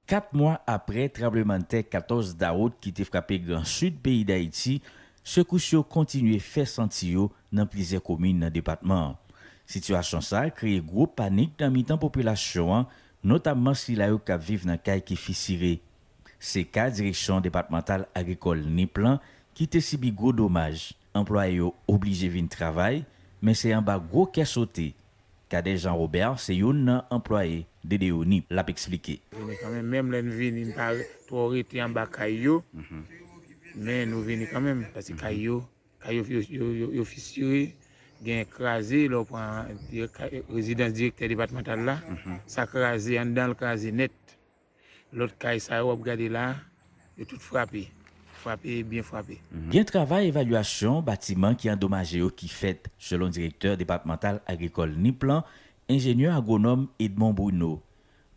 Kat mwa apre tranblemanntè katòz dawout ki te frape Gran Sid peyi Dayiti, sekous yo kontinye fè santi yo nan plizyè komin nan depatman an. Sitiyasyon sa a kreye gwo panik nan mitan popilasyon an, notamman sila yo k ap viv nan kay ki fisire. Se ka Direksyon Depatmantal Agrikòl Nip lan ki te sibi gwo domaj. Anplwaye yo oblije vin travay, men se anba gwo kè sote. Cadet Jean Robert se youn nan anplwaye D D O Nip. L ap eksplike. Vini kanmenm, menm lè n vini, n pa re- twò rete anba kay yo, men nou vini kanmenm, paske kay yo, kay yo, yo, yo, yo, yo fisire, gen kraze, lè w pran dirèk- kay- rezidans direktè depatmantal la, sa kraze, anndan l kraze nèt. Lòt kay sa yo w ap gade la, yo tout frape. Frape, byen frape. Gen travay evalyasyon batiman ki andomaje yo ki fèt, selon direktè depatmantal agrikòl Nip lan, enjenyè agwonòm Edmond Bruno.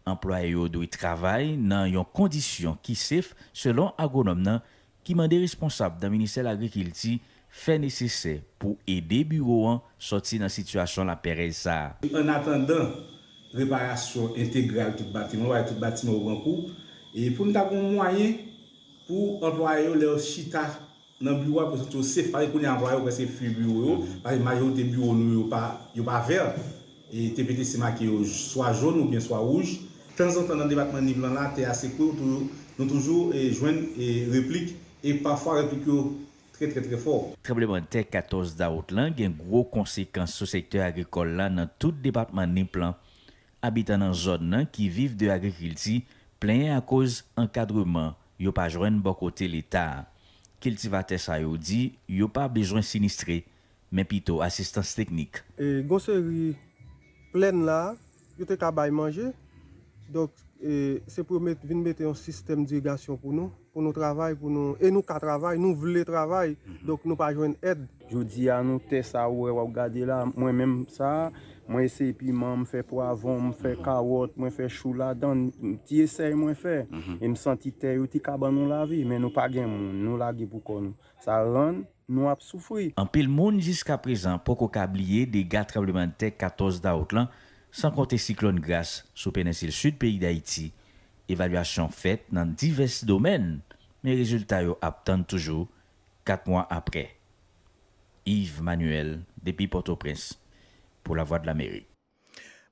Anplwaye yo dwe travay nan yon kondisyon ki sef, selon agwonòm nan, ki mande responsab nan ministè lagrikilti fè nesesè pou ede biwo an sòti nan sitiyasyon lapèrèz sa a. An atandan reparasyon entegral tout batiman, wè tout batiman yo pran kou, e pou n ta gen yon mwayen pou anplwaye yo, lè yo chita nan biwo a, pou yo santi yo sef, paske kounye a anplwaye yo prèske fui biwo yo, paske majorite biwo nou yo pa, yo pa vè. E T P T C make yo swa jòn oubyen swa wouj. Tanzantan nan depatman Nip lan la, tè a sekwe, nou toujou, nou toujou, e, jwenn, e, replik, e pafwa replik yo trè, trè, trè fò. Tranblemanntè katòz dawout lan gen gwo konsekans sou sektè agrikòl la nan tout depatman Nip lan. Abitan nan zòn nan ki viv de agrikilti plenyen akoz ankadreman yo pa jwenn bò kote Leta a. Kiltivatè sa yo di yo pa bezwen sinistre, men pito asistans teknik. E, gon seri plèn la, yo te ka bay manje. Donk, e, se pou yo met- vin mete yon sistèm dirigasyon pou nou, pou nou travay, pou nou, e nou ka travay, nou vle travay, donk nou pa jwenn èd. Jodi a, nou tè sa ou wè w ap gade la, mwen menm sa, mwen eseye piman, m fè pwavwon, m fè kawòt, mwen fè chou ladan, m ti esèy mwen fè. E m santi tè yo ti ka ban nou lavi, men nou pa gen moun, nou lage pou kò nou. Sa rann nou ap soufri. Anpil moun jiskaprezan poko ka bliye dega tranblemanntè katòz dawout lan, san konte siklòn Gras sou penensil sid peyi Dayiti. Evalyasyon fèt nan divès domèn, men rezilta yo ap tann toujou kat mwa apre. Yves Manuel, depi Pòtoprens, pou Lavwadlamerik.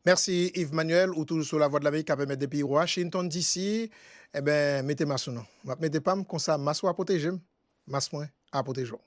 Mèsi Yves Manuel, ou toujou sou Lavwadlamerik k ap emèt depi Washington D C. Enben, mete mas ou non. M ap mete pa m, konsa mas ou a pwoteje m, mas mwen a pwoteje w.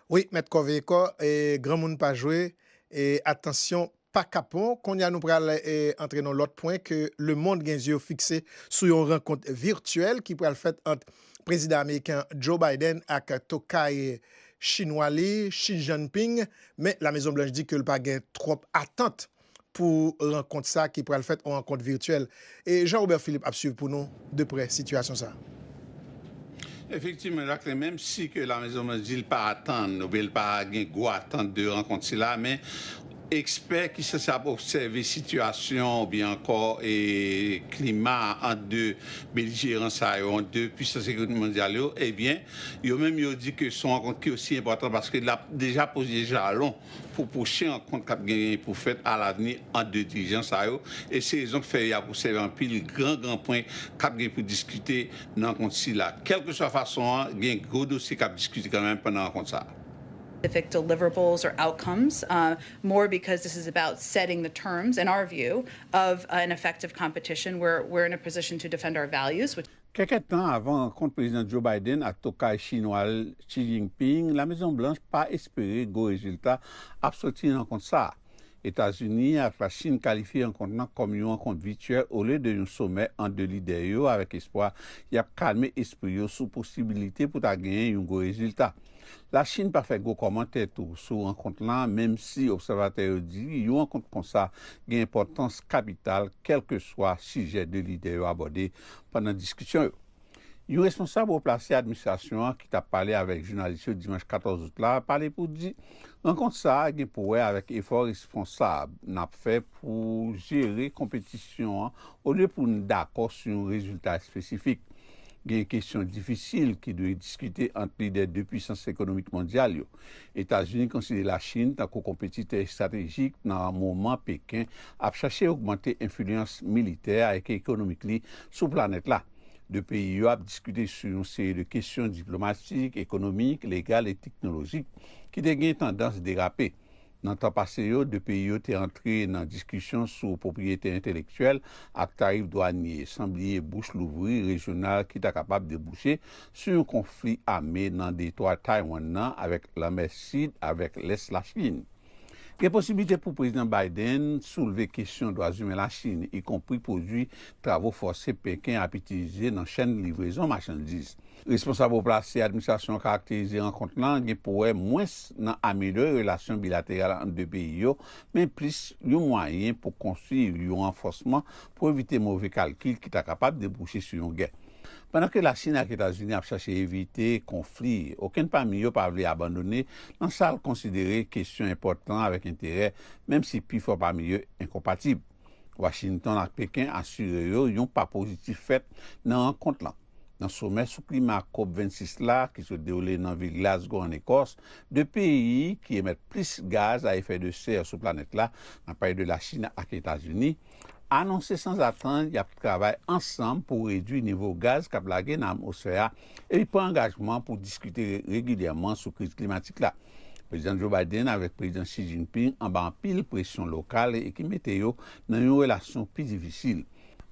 Wi, mèt kò veye kò, e, granmoun pa jwe, e, atansyon, pa kapon. Kounye a nou pral, e, antre nan lòt pwen ke lemonn gen zye yo fikse sou yon rankont vityèl ki pral fèt ant prezidan ameriken Joe Biden ak tokay chinwa li, Xi Jinping, men Lamezon Blanch di ke l pa gen twòp atant pou rankont sa ki pral fèt, yon rankont vityèl. E Jean Robert Philippe ap swiv pou nou de prè sitiyasyon sa a. Efektivman, Jacquelin, menm si ke Lamezon Blanch di l pa atann, oubyen l pa gen gwo atant de rankont sila, men ekspè ki sanse ap obsève sitiyasyon oubyen ankò, e, klima ant de belijeran sa yo, ant de pwisans ekonomik mondyal yo, ebyen, yo menm yo di ke se yon rankont ki osi enpòtan paske l ap deja poze jalon pou pwochen rankont k ap genyen pou fèt alavni ant de dirijan sa yo, e se rezon k fè y ap obsève anpil gran, gran pwen k ap gen pou diskite nan rankont sila. Kèlkeswa fason an, gen gwo dosye k ap diskite kanmenm pandan rankont sa a. Specific deliverables or outcomes, uh, more because this is about setting the terms, in our view, of an effective competition. We're, we're in a position to defend our values, which Kèk èdtan avan rankont Prezidan Joe Biden ak tokay chinwa l Xi Jinping, Lamezon Blanch pa espere gwo rezilta ap soti nan rankont sa a. Etazini ak Lachin kalifye rankont lan kòm yon rankont vityèl olye de yon somè ant de lidè yo, avèk espwa y ap kalme espri yo sou posibilite pou ta genyen yon gwo rezilta. Lachin pa fè gwo kòmantè tou sou rankont lan, menm si obsèvatè yo di yon rankont konsa gen enpòtans kapital, kèlkeswa sijè de lidè yo abòde pandan diskisyon yo. Yon responsab wo plase administrasyon an ki t ap pale avèk jounalis yo dimanch katòz out la pale pou di rankont sa a gen pou wè avèk efò responsab n ap fè pou jere konpetisyon an olye pou n dakò sou yon rezilta espesifik. Gen kesyon difisil ki dwe diskite ant lidè de pwisans ekonomik mondyal yo. Etazini konsidere Lachin tankou konpetitè estratejik nan moman Peken ap chache ogmante enfliyans militè ak ekonomik li sou planèt la. De peyi yo ap diskite sou yon seri de kesyon diplomatik, ekonomik, legal e teknolojik ki te gen tandans derape. Nan tan pase yo, de peyi yo te antre nan diskisyon sou pwopriyete entelektyèl ak tarif dwanye, san bliye bouch louvri rejyonal ki ta kapab debouche sou yon konfli ame nan detwa Taiwan nan avèk Lanmè Sid avèk Lès Lachin. Gen posiblite pou Prezidan Biden soulve kesyon dwa imen Lachin, ikonpri pwodui travo fòse Peken ap itilize nan chèn livrezon machandiz. Responsab wo plase administrasyon an karakterize rankont lan gen pou wè mwens nan amelyore relasyon bilateral ant de peyi yo, men plis yon mwayen pou konstwi yon ranfòsman pou evite move kalkil ki ta kapab debouche sou yon gè. Pandan ke Lachin ak Etazini ap chache evite konfli, okenn pami yo pa vle abandone nan sa l konsidere kesyon enpòtan avèk enterè, menm si pifò pami yo enkonpatib. Washington ak Peken asire yo yon pa pozitif fèt nan rankont lan. Nan somè sou klima COP vennsis la, ki sot dewoule nan vil Glasgow, an Ekòs, de peyi ki emèt plis gaz a efè de sè sou planèt la, nan pale de Lachin ak Etazini, anonse sanzatann y ap travay ansanm pou redui nivo gaz k ap lage nan atmosfè a epi pran angajman pou diskite regilyèman sou kriz klimatik la. Prezidan Joe Biden avèk Prezidan Xi Jinping anba anpil presyon lokal e ki mete yo nan yon relasyon pi difisil.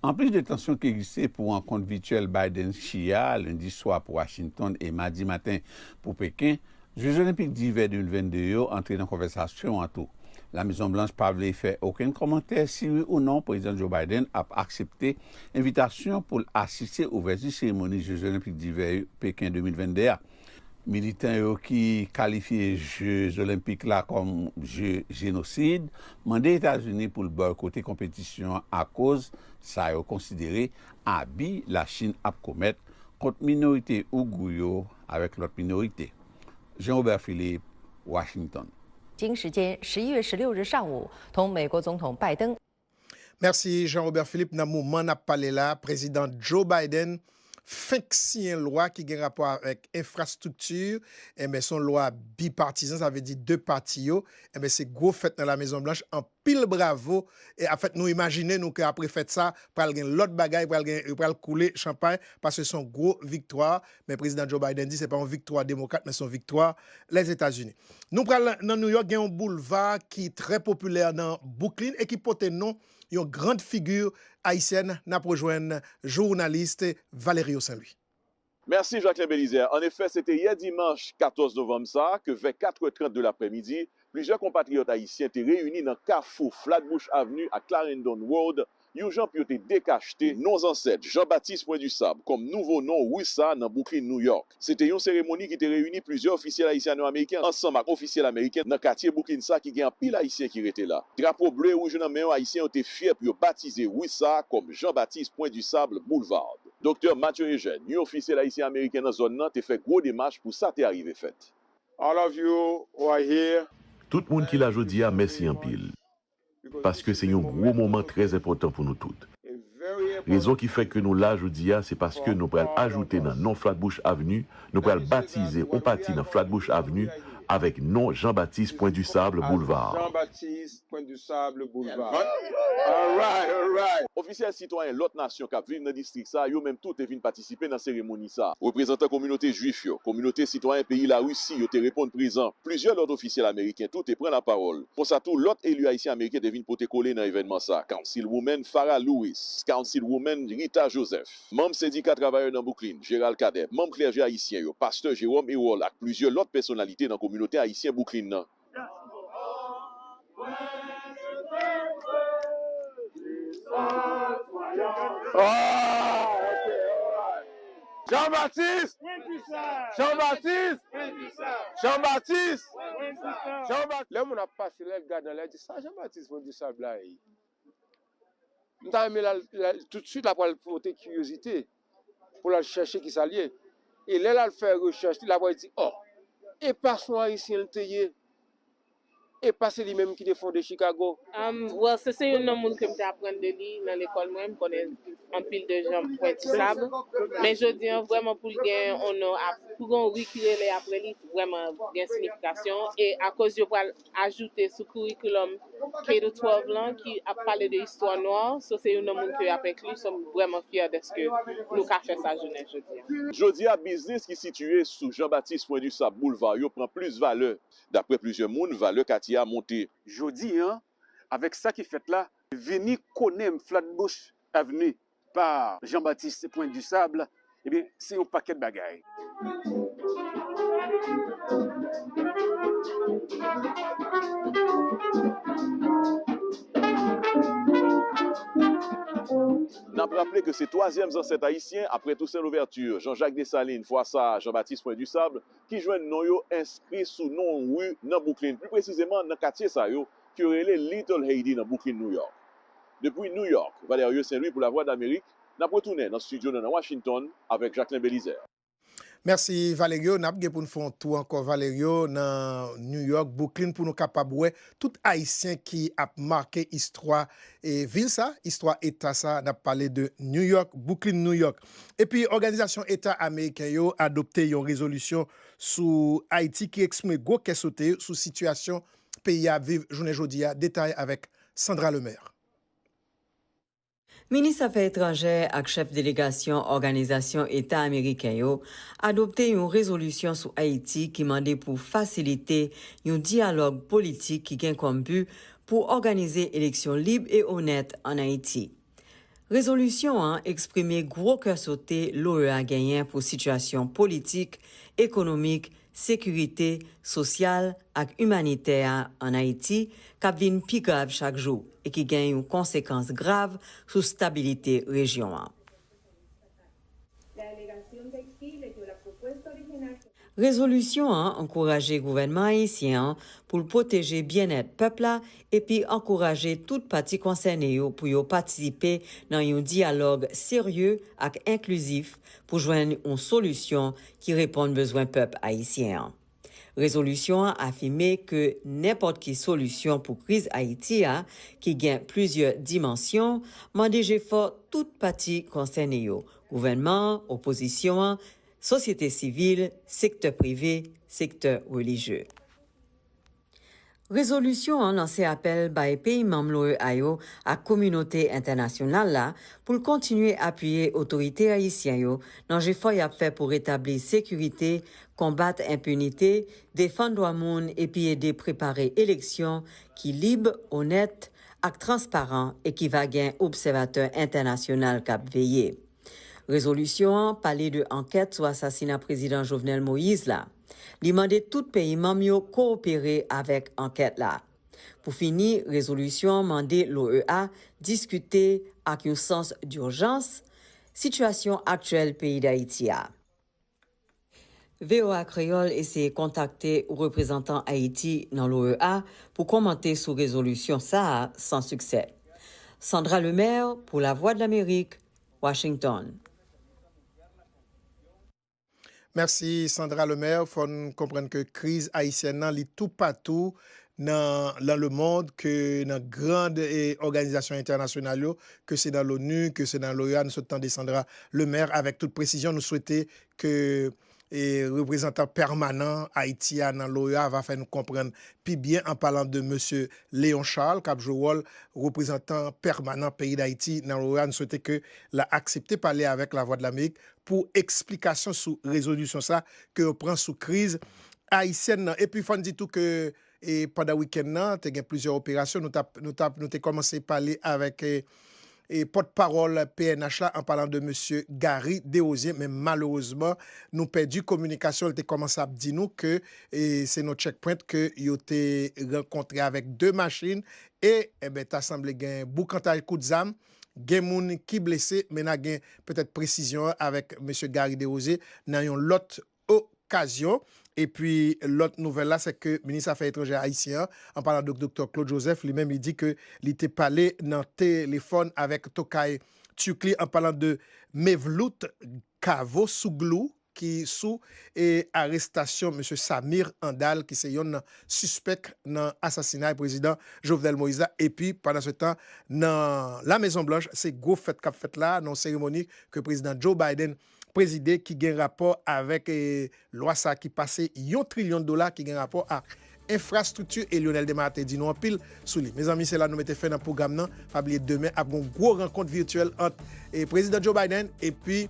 Anplis de tansyon ki egziste pou rankont vityèl Biden-Xi a, lendi swa pou Washington e madi maten pou Peken, Jeux Olympiques d'hiver de mil vennde yo antre nan konvèsasyon an tou. La Mezon Blanch pa vle fè okenn kòmantè si wi ou non Prezidan Joe Biden ap aksepte envitasyon pou l asiste ouvèti seremoni Jeux Olympiques d'hiver Peken de mil vennde a. Militan yo ki kalifye Jeux Olympiques la kòm je jenosid mande Etazini pou l bòykote konpetisyon an akoz sa yo konsidere abi Lachin ap komèt kont minorite Ougou yo avèk lòt minorite. Jean Robert Philippe, Washington. 北京时间十一月十六日上午，同美国总统拜登。 Mèsi Jean Robert Philippe. Nan moman n ap pale la, Prezidan Joe Biden fenk siyen lwa ki gen rapò avèk enfrastrikti. Enben, se yon lwa bipatizan, sa vle di de pati yo. Enben, se gwo fèt nan La Mezon Blanch. Anpil bravo. E anfèt, nou imajine nou ke apre fèt sa, pral gen lòt bagay, pral gen, yo pral koule chanpay, paske se yon gwo viktwa. Men Prezidan Joe Biden di se pa yon viktwa demokrat, men se yon viktwa Lèzetazini. Nou pral nan New York, gen yon boulva ki trè popilè nan Brooklyn e ki pote non yon grand figi ayisyèn. N ap rejwenn jounalis Valerio Saint Louis. Mèsi Jacquelin Belizaire. Annefè, se te yè dimanch katòz novanm sa a ke vè katrè trant de laprèmidi, plizyè konpatriyòt ayisyen te reyini nan kafou Flatbush Avenue ak Clarendon Road, yon jan pou yo te dekachte non zansèt Jean Baptiste Point du Sable kòm nouvo non ri sa a nan Brooklyn, New York. Se te yon seremoni ki te reyini plizyè ofisyèl ayisyano-ameriken ansanm ak ofisyèl ameriken nan katye Brooklyn sa a ki gen anpil Ayisyen ki rete la. Drapo ble wouj nan men yo, Ayisyen yo te fyè pou yo batize ri sa a kòm Jean Baptiste Point du Sable Boulevard. Doktè Mathieu Eugène, yon ofisyèl ayisyen-ameriken nan zòn nan, te fè gwo demach pou sa te arive fèt. All of you who are here, Tout moun ki la jodi a, mèsi anpil. Paske se yon gwo moman trè enpòtan pou nou tout. Rezon ki fè ke nou la jodi a, se paske nou pral ajoute nan non Flatbush Avenue, nou pral batize yon pati nan Flatbush Avenue avèk non Jean Baptiste Point du Sable Boulevard. Jean Baptiste Point du Sable Boulevard. All right, all right. Ofisyèl sitwayen lòt nasyon k ap viv nan distrik sa a, yo menm tou te vin patisipe nan seremoni sa a. Reprezantan kominote jwif yo, kominote sitwayen peyi Larisi yo te reponn prezan. Plizyè lòt ofisyèl ameriken tou te pran lapawòl. Konsa tou, lòt eli ayisyen-ameriken te vin pote kole nan evènman sa a, Councilwoman Farrah Lewis, Councilwoman Rita Joseph, manm sendika travayè nan Brooklyn, Gérald Cadet, manm klèje ayisyen yo, pastè Jérôme Erol ak plizyè lòt pèsonalite nan kominote ayisyen Brooklyn nan. Ah, ok, alright. Jean-Baptiste! Jean-Baptiste! Jean-Baptiste! Jean-Baptiste! Lè moun ap pase, lè l gade, lè l di, "Sa Jean-Baptiste Poindusable la ye?" M ta renmen l al, l al, toutswit l ap pral pote kiryozite pou l al chèche ki sa l ye. E lè l al fè rechèch li, l ap pral di, "Oh, e pa se yon Ayisyen l te ye? E pa se li menm ki te fonde Chicago?" Um, well, se, se youn nan moun ke m te aprann de li nan lekòl mwen. M konnen anpil de Jean Poindusable. Men jodi an, vrèman, pou l gen yon non, ap, pou gen yon ri ki rele apre li, vrèman gen siyifikasyon. E akoz yo pral ajoute sou curriculum K twelve lan ki ap pale de istwa nwa, so se youn nan moun ke y ap enkli, so m vrèman fyè dèske nou ka fè sa jounen jodi a. Jodi a, biznis ki sitiye sou Jean-Baptiste Poindusable Boulevard yo pran plis valè. Daprè plizyè moun, valè katye a monte. Jodi a, avèk sa ki fèt la, vini konnen Flatbush Avenue pa Jean-Baptiste Poindusable, ebyen, se yon pakèt bagay. N ap raple ke se twazyèm zansèt ayisyen, aprè Toussaint Louverture, Jean-Jacques Dessalines, fwa sa a, Jean-Baptiste Poindusable, ki jwenn non yo enskri sou non yon ri nan Bwouklin, pli presizeman nan katye sa yo ke yo rele Little Haiti nan Bwouklin, Nouyòk. Depi Nouyòk, Valerio Saint Louis pou Lavwadlamerik, n ap retounen nan estidyo nou nan Washington avèk Jacquelin Belizaire. Mèsi Valerio. N ap gen pou n fè yon tou ankò Valerio nan Nouyòk, Bwouklin pou nou kapab wè tout Ayisyen ki ap make istwa e vil sa, istwa eta sa, n ap pale de Nouyòk, Bwouklin, Nouyòk. Epi Òganizasyon Eta Ameriken yo adopte yon rezolisyon sou Ayiti ki eksprime gwo kè sote sou sitiyasyon peyi a ap viv jounen jodi a. Detay avèk Sandra Lemaire. Minis Afè Etranjè ak chèf delegasyon Òganizasyon Eta Ameriken yo adopte yon rezolisyon sou Ayiti ki mande pou fasilite yon dyalòg politik ki gen kòm bi pou òganize eleksyon lib e onèt ann Ayiti. Rezolisyon an eksprime gwo kè sote l'OEA genyen pou sitiyasyon politik, ekonomik, sekirite, sosyal ak imanitè a ann Ayiti k ap vin pi grav chak jou e ki gen yon konsekans grav sou stabilite rejyon an. Rezolisyon an ankouraje gouvènman ayisyen an pou l pwoteje byennèt pèp la epi ankouraje tout pati konsène yo pou yo patisipe nan yon dyalòg serye ak enklizif pou jwenn yon solisyon ki reponn bezwen pèp ayisyen an. Rezolisyon an afime ke nenpòt ki solisyon pou kriz Ayiti a, ki gen plizyè dimansyon, mande jefò tout pati konsène yo, gouvènman an, opozisyon an, sosyete sivil, sektè prive, sektè relijye. Rezolisyon an lanse apèl bay peyi manm l'OEA yo ak kominote entènasyonal la pou l kontinye apiye otorite ayisyen yo nan jefò y ap fè pou retabli sekirite, konbat enpinite, defann dwa moun epi ede prepare eleksyon ki lib, onèt ak transparan e ki va gen obsèvatè entènasyonal k ap veye. Rezolisyon an pale de ankèt sou asasina Prezidan Jovenel Moïse la. Li mande tout peyi manm yo kowopere avèk ankèt la. Pou fini, rezolisyon an mande l'OEA diskite ak yon sans dijans sitiyasyon aktyèl peyi Dayiti a. VOA Kreyòl eseye kontakte reprezantan Ayiti nan l'OEA pou kòmante sou rezolisyon sa a san siksè. Sandra Lemaire pou Lavwadlamerik, Washington. Mèsi Sandra Lemaire. Fò n konprann ke kriz ayisyèn nan, li toupatou nan, nan lemond, ke nan gran e, òganizasyon entènasyonal yo, ke se nan l'ONU, ke se nan l'OEA. Nou sot tande Sandra Lemaire avèk tout presizyon. Nou swete ke e, reprezantan pèmanan Ayiti a nan l'OEA va fè nou konprann pi byen an palan de mesye Léon Charles k ap jwe wòl reprezantan pèmanan peyi Dayiti nan l'OEA. Nou swete ke l aksepte pale avèk Lavwadlamerik pou eksplikasyon sou rezolisyon sa ke yo pran sou kriz ayisyèn nan. Epi fò n di tou ke e pandan wikenn nan, te gen plizyè operasyon. Nou t ap, nou t ap, nou te kòmanse pale avèk e, e pòtpawòl P N H la, an palan de mesye Gary Desrosiers, men malerezman, nou pèdi kominikasyon. Li te kòmanse ap di nou ke e, se nan checkpoint ke yo te rankontre avèk de machin e, enben, ta sanble gen boukantay kout zam Gen moun ki blese, men n a gen petèt presizyon an avèk mesye Gary Desrosiers nan yon lòt okazyon. Epi lòt nouvèl la, se ke minis afè etranjè ayisyen an, an palan de doktè Claude Joseph, li menm li di ke li te pale nan telefòn avèk tokay Turk li, an palan de Mevlut Cavusoglu, ki sou e arestasyon mesye Samir Handal, ki se yonn nan sispèk nan asasinay prezidan Jovenel Moïse la. Epi pandan se tan, nan La Mezon Blanch, se gwo fèt k ap fèt la, nan yon seremoni ke prezidan Joe Biden prezide, ki gen rapò avèk e lwa sa ki pase yon trilyon dola, ki gen rapò ak enfrastrikti, e Lyonel Desmar te di nou anpil sou li. Mezanmi, se la nou mete fen nan pwogram nan. Pa bliye, demen ap gen yon gwo rankont vityèl ant e prezidan Joe Biden epi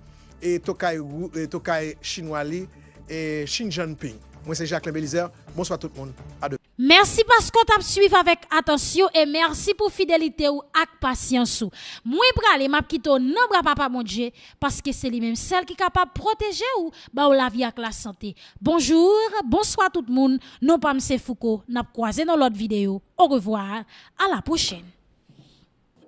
e tokay, e tokay chinwa li, e Xi Jinping. Mwen se Jacquelin Belizaire. Bonswa tout moun. A demen. Mèsi paske w t ap swiv avèk atansyon e mèsi pou fidelite w ak pasyans ou. Mwen prale, m ap kite w nan bra Papa Bondye, paske se li menm sèl ki kapab pwoteje w, ba w lavi ak lasante. Bonjou, bonswa tout moun, non pa m se Fouco, n ap kwaze nan lòt videyo. Orevwa, a la pwochèn.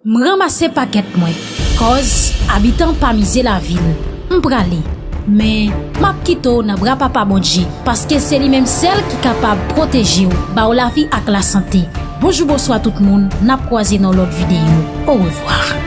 M ranmase pakèt mwen, kòz abitan pa mize lavi l. M prale, men m ap kite w nan bra Papa Bondye, paske se li menm sèl ki kapab pwoteje w, ba w lavi ak lasante. Bonjou, bonswa tout moun, n ap kwaze nan lòt videyo. Orevwa.